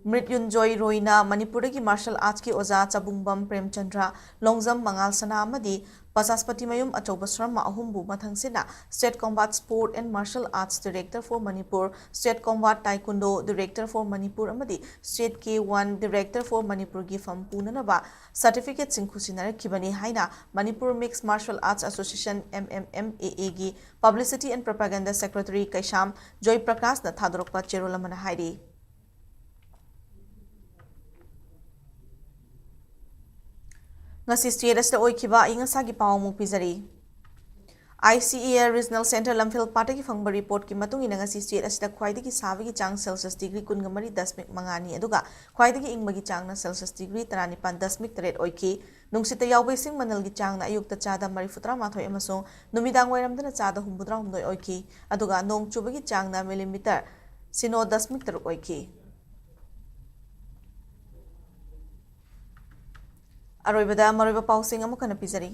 ꯃ꯭ꯔꯤꯠꯌꯨꯟꯖꯣꯏ ꯔꯣꯏꯅ ꯃꯅꯤꯄꯨꯔꯗꯒꯤ martial artsꯀꯤ ꯑꯣꯖꯥ ꯆꯕꯨꯡꯕꯝ ꯄ꯭ꯔꯦꯝꯆꯟꯗ꯭ꯔ, ꯂꯣꯡꯖꯝ ꯃꯉꯥꯜ ꯁꯅꯥ ꯑꯃꯗꯤ ꯄꯁꯥꯁꯄꯇꯤꯃꯌꯨꯝ ꯑꯆꯧꯕ Sharma ꯑꯍꯨꯝꯕꯨ ꯃꯊꯪꯁꯤꯠꯅ State Combat Sport and Martial Arts Director for Manipur, State Combat Taekwondo Director for Manipur ꯑꯃꯗꯤ State K one Director for ꯃꯅꯤꯄꯨꯔꯒꯤ ꯐꯝ ꯄꯨꯅꯅꯕ certificateꯁꯤꯡ ꯈꯨꯠꯁꯤꯟꯅꯔꯛꯈꯤꯕꯅꯤ ꯍꯥꯏꯅ Manipur Mixed Martial Arts Association, M M M A Aꯒꯤ Publicity and Propaganda Secretary ꯀꯩꯁꯥꯝ ꯖꯣꯏ ꯄ꯭ꯔꯀꯥꯁꯅ ꯊꯥꯗꯣꯔꯛꯄ ꯆꯦꯔꯣꯜ ꯑꯃꯅ ꯍꯥꯏꯔꯤ꯫ ꯉꯁꯤ state ꯑꯁꯤꯗ ꯑꯣꯏꯈꯤꯕ ꯑꯏꯪ ꯑꯁꯥꯒꯤ ꯄꯥꯎ ꯑꯃꯨꯛ ꯄꯤꯖꯔꯤ꯫ I C A R Regional Centre ꯂꯝꯐꯦꯜ ꯄꯥꯠꯇꯒꯤ ꯐꯪꯕ reportꯀꯤ ꯃꯇꯨꯡ ꯏꯟꯅ ꯉꯁꯤ state ꯑꯁꯤꯗ ꯈ꯭ꯋꯥꯏꯗꯒꯤ ꯁꯥꯕꯒꯤ ꯆꯥꯡ Celsius degree ꯀꯨꯟꯒ ꯃꯔꯤ ꯗꯁꯃꯤꯛ ꯃꯉꯥꯅꯤ, ꯑꯗꯨꯒ ꯈ꯭ꯋꯥꯏꯗꯒꯤ ꯏꯪꯕꯒꯤ ꯆꯥꯡꯅ Celsius degree ꯇꯔꯥꯅꯤꯄꯥꯟ ꯗꯁꯃꯤꯛ ꯇꯔꯦꯠ ꯑꯣꯏꯈꯤ꯫ ꯅꯨꯡꯁꯤꯠꯇ ꯌꯥꯎꯕ ꯏꯁꯤꯡ ꯃꯅꯤꯜꯒꯤ ꯆꯥꯡꯅ ꯑꯌꯨꯛꯇ ꯆꯥꯗ ꯃꯔꯤꯐꯨ ꯇꯔꯥꯃꯥꯊꯣꯏ ꯑꯃꯁꯨꯡ ꯅꯨꯃꯤꯗꯥꯡ ꯋꯥꯏꯔꯝꯗꯅ ꯆꯥꯗ ꯍꯨꯝꯐꯨꯇꯔꯥꯍꯨꯝꯗꯣꯏ ꯑꯣꯏꯈꯤ, ꯑꯗꯨꯒ ꯅꯣꯡ ꯆꯨꯕꯒꯤ ꯆꯥꯡꯅ millimetre ꯁꯤꯅꯣ ꯗꯁꯃꯤꯛ ꯇꯔꯨꯛ ꯑꯣꯏꯈꯤ꯫ ꯑꯔꯣꯏꯕꯗ ꯃꯔꯨꯑꯣꯏꯕ ꯄꯥꯎꯁꯤꯡ ꯑꯃꯨꯛ ꯍꯟꯅ ꯄꯤꯖꯔꯤ꯫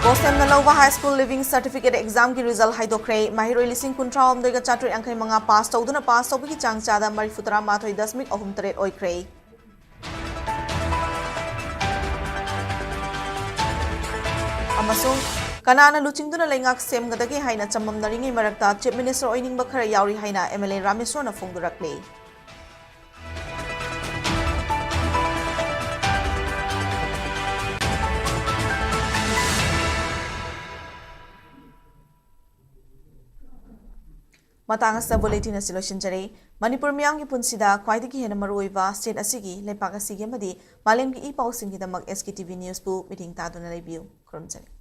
ꯒꯣꯁꯦꯝꯅ ꯂꯧꯕ high school leaving certificate examꯒꯤ result ꯍꯥꯏꯗꯣꯛꯈ꯭ꯔꯦ꯫ ꯃꯍꯩꯔꯣꯏ ꯂꯤꯁꯤꯡ ꯀꯨꯟꯊ꯭ꯔꯥꯍꯨꯝꯗꯣꯏꯒ ꯆꯥꯇ꯭ꯔꯦꯠ ꯌꯥꯡꯈꯩ ꯃꯉꯥ pass ꯇꯧꯗꯨꯅ pass ꯇꯧꯕꯒꯤ ꯆꯥꯡ ꯆꯥꯗ ꯃꯔꯤꯐꯨ ꯇꯔꯥꯃꯥꯊꯣꯏ ꯗꯁꯃꯤꯛ ꯑꯍꯨꯝ ꯇꯔꯦꯠ ꯑꯣꯏꯈ꯭ꯔꯦ꯫ ꯑꯃꯁꯨꯡ ꯀꯅꯥꯅ ꯂꯨꯆꯤꯡꯗꯨꯅ ꯂꯩꯉꯥꯛ ꯁꯦꯝꯒꯗꯒꯦ ꯍꯥꯏꯅ ꯆꯃꯝꯅꯔꯤꯉꯩ ꯃꯔꯛꯇ Chief Minister ꯑꯣꯏꯅꯤꯡꯕ ꯈꯔ ꯌꯥꯎꯔꯤ ꯍꯥꯏꯅ M L A ꯔꯥꯃꯦꯁ꯭ꯋꯔꯅ ꯐꯣꯡꯗꯣꯔꯛꯂꯤ꯫ ꯃꯇꯥꯡ ꯑꯁꯤꯗ bulletin ꯑꯁꯤ ꯂꯣꯏꯁꯤꯟꯖꯔꯦ꯫ ꯃꯅꯤꯄꯨꯔ ꯃꯤꯌꯥꯝꯒꯤ ꯄꯨꯟꯁꯤꯗ ꯈ꯭ꯋꯥꯏꯗꯒꯤ ꯍꯦꯟꯅ ꯃꯔꯨꯑꯣꯏꯕ state ꯑꯁꯤꯒꯤ, ꯂꯩꯄꯥꯛ ꯑꯁꯤꯒꯤ ꯑꯃꯗꯤ ꯃꯥꯂꯦꯝꯒꯤ E ꯄꯥꯎꯁꯤꯡꯒꯤꯗꯃꯛ S K T V Newsꯄꯨ ꯃꯤꯠꯌꯦꯡ ꯇꯥꯗꯨꯅ ꯂꯩꯕꯤꯌꯨ꯫ ꯈꯨꯔꯨꯝꯖꯔꯤ꯫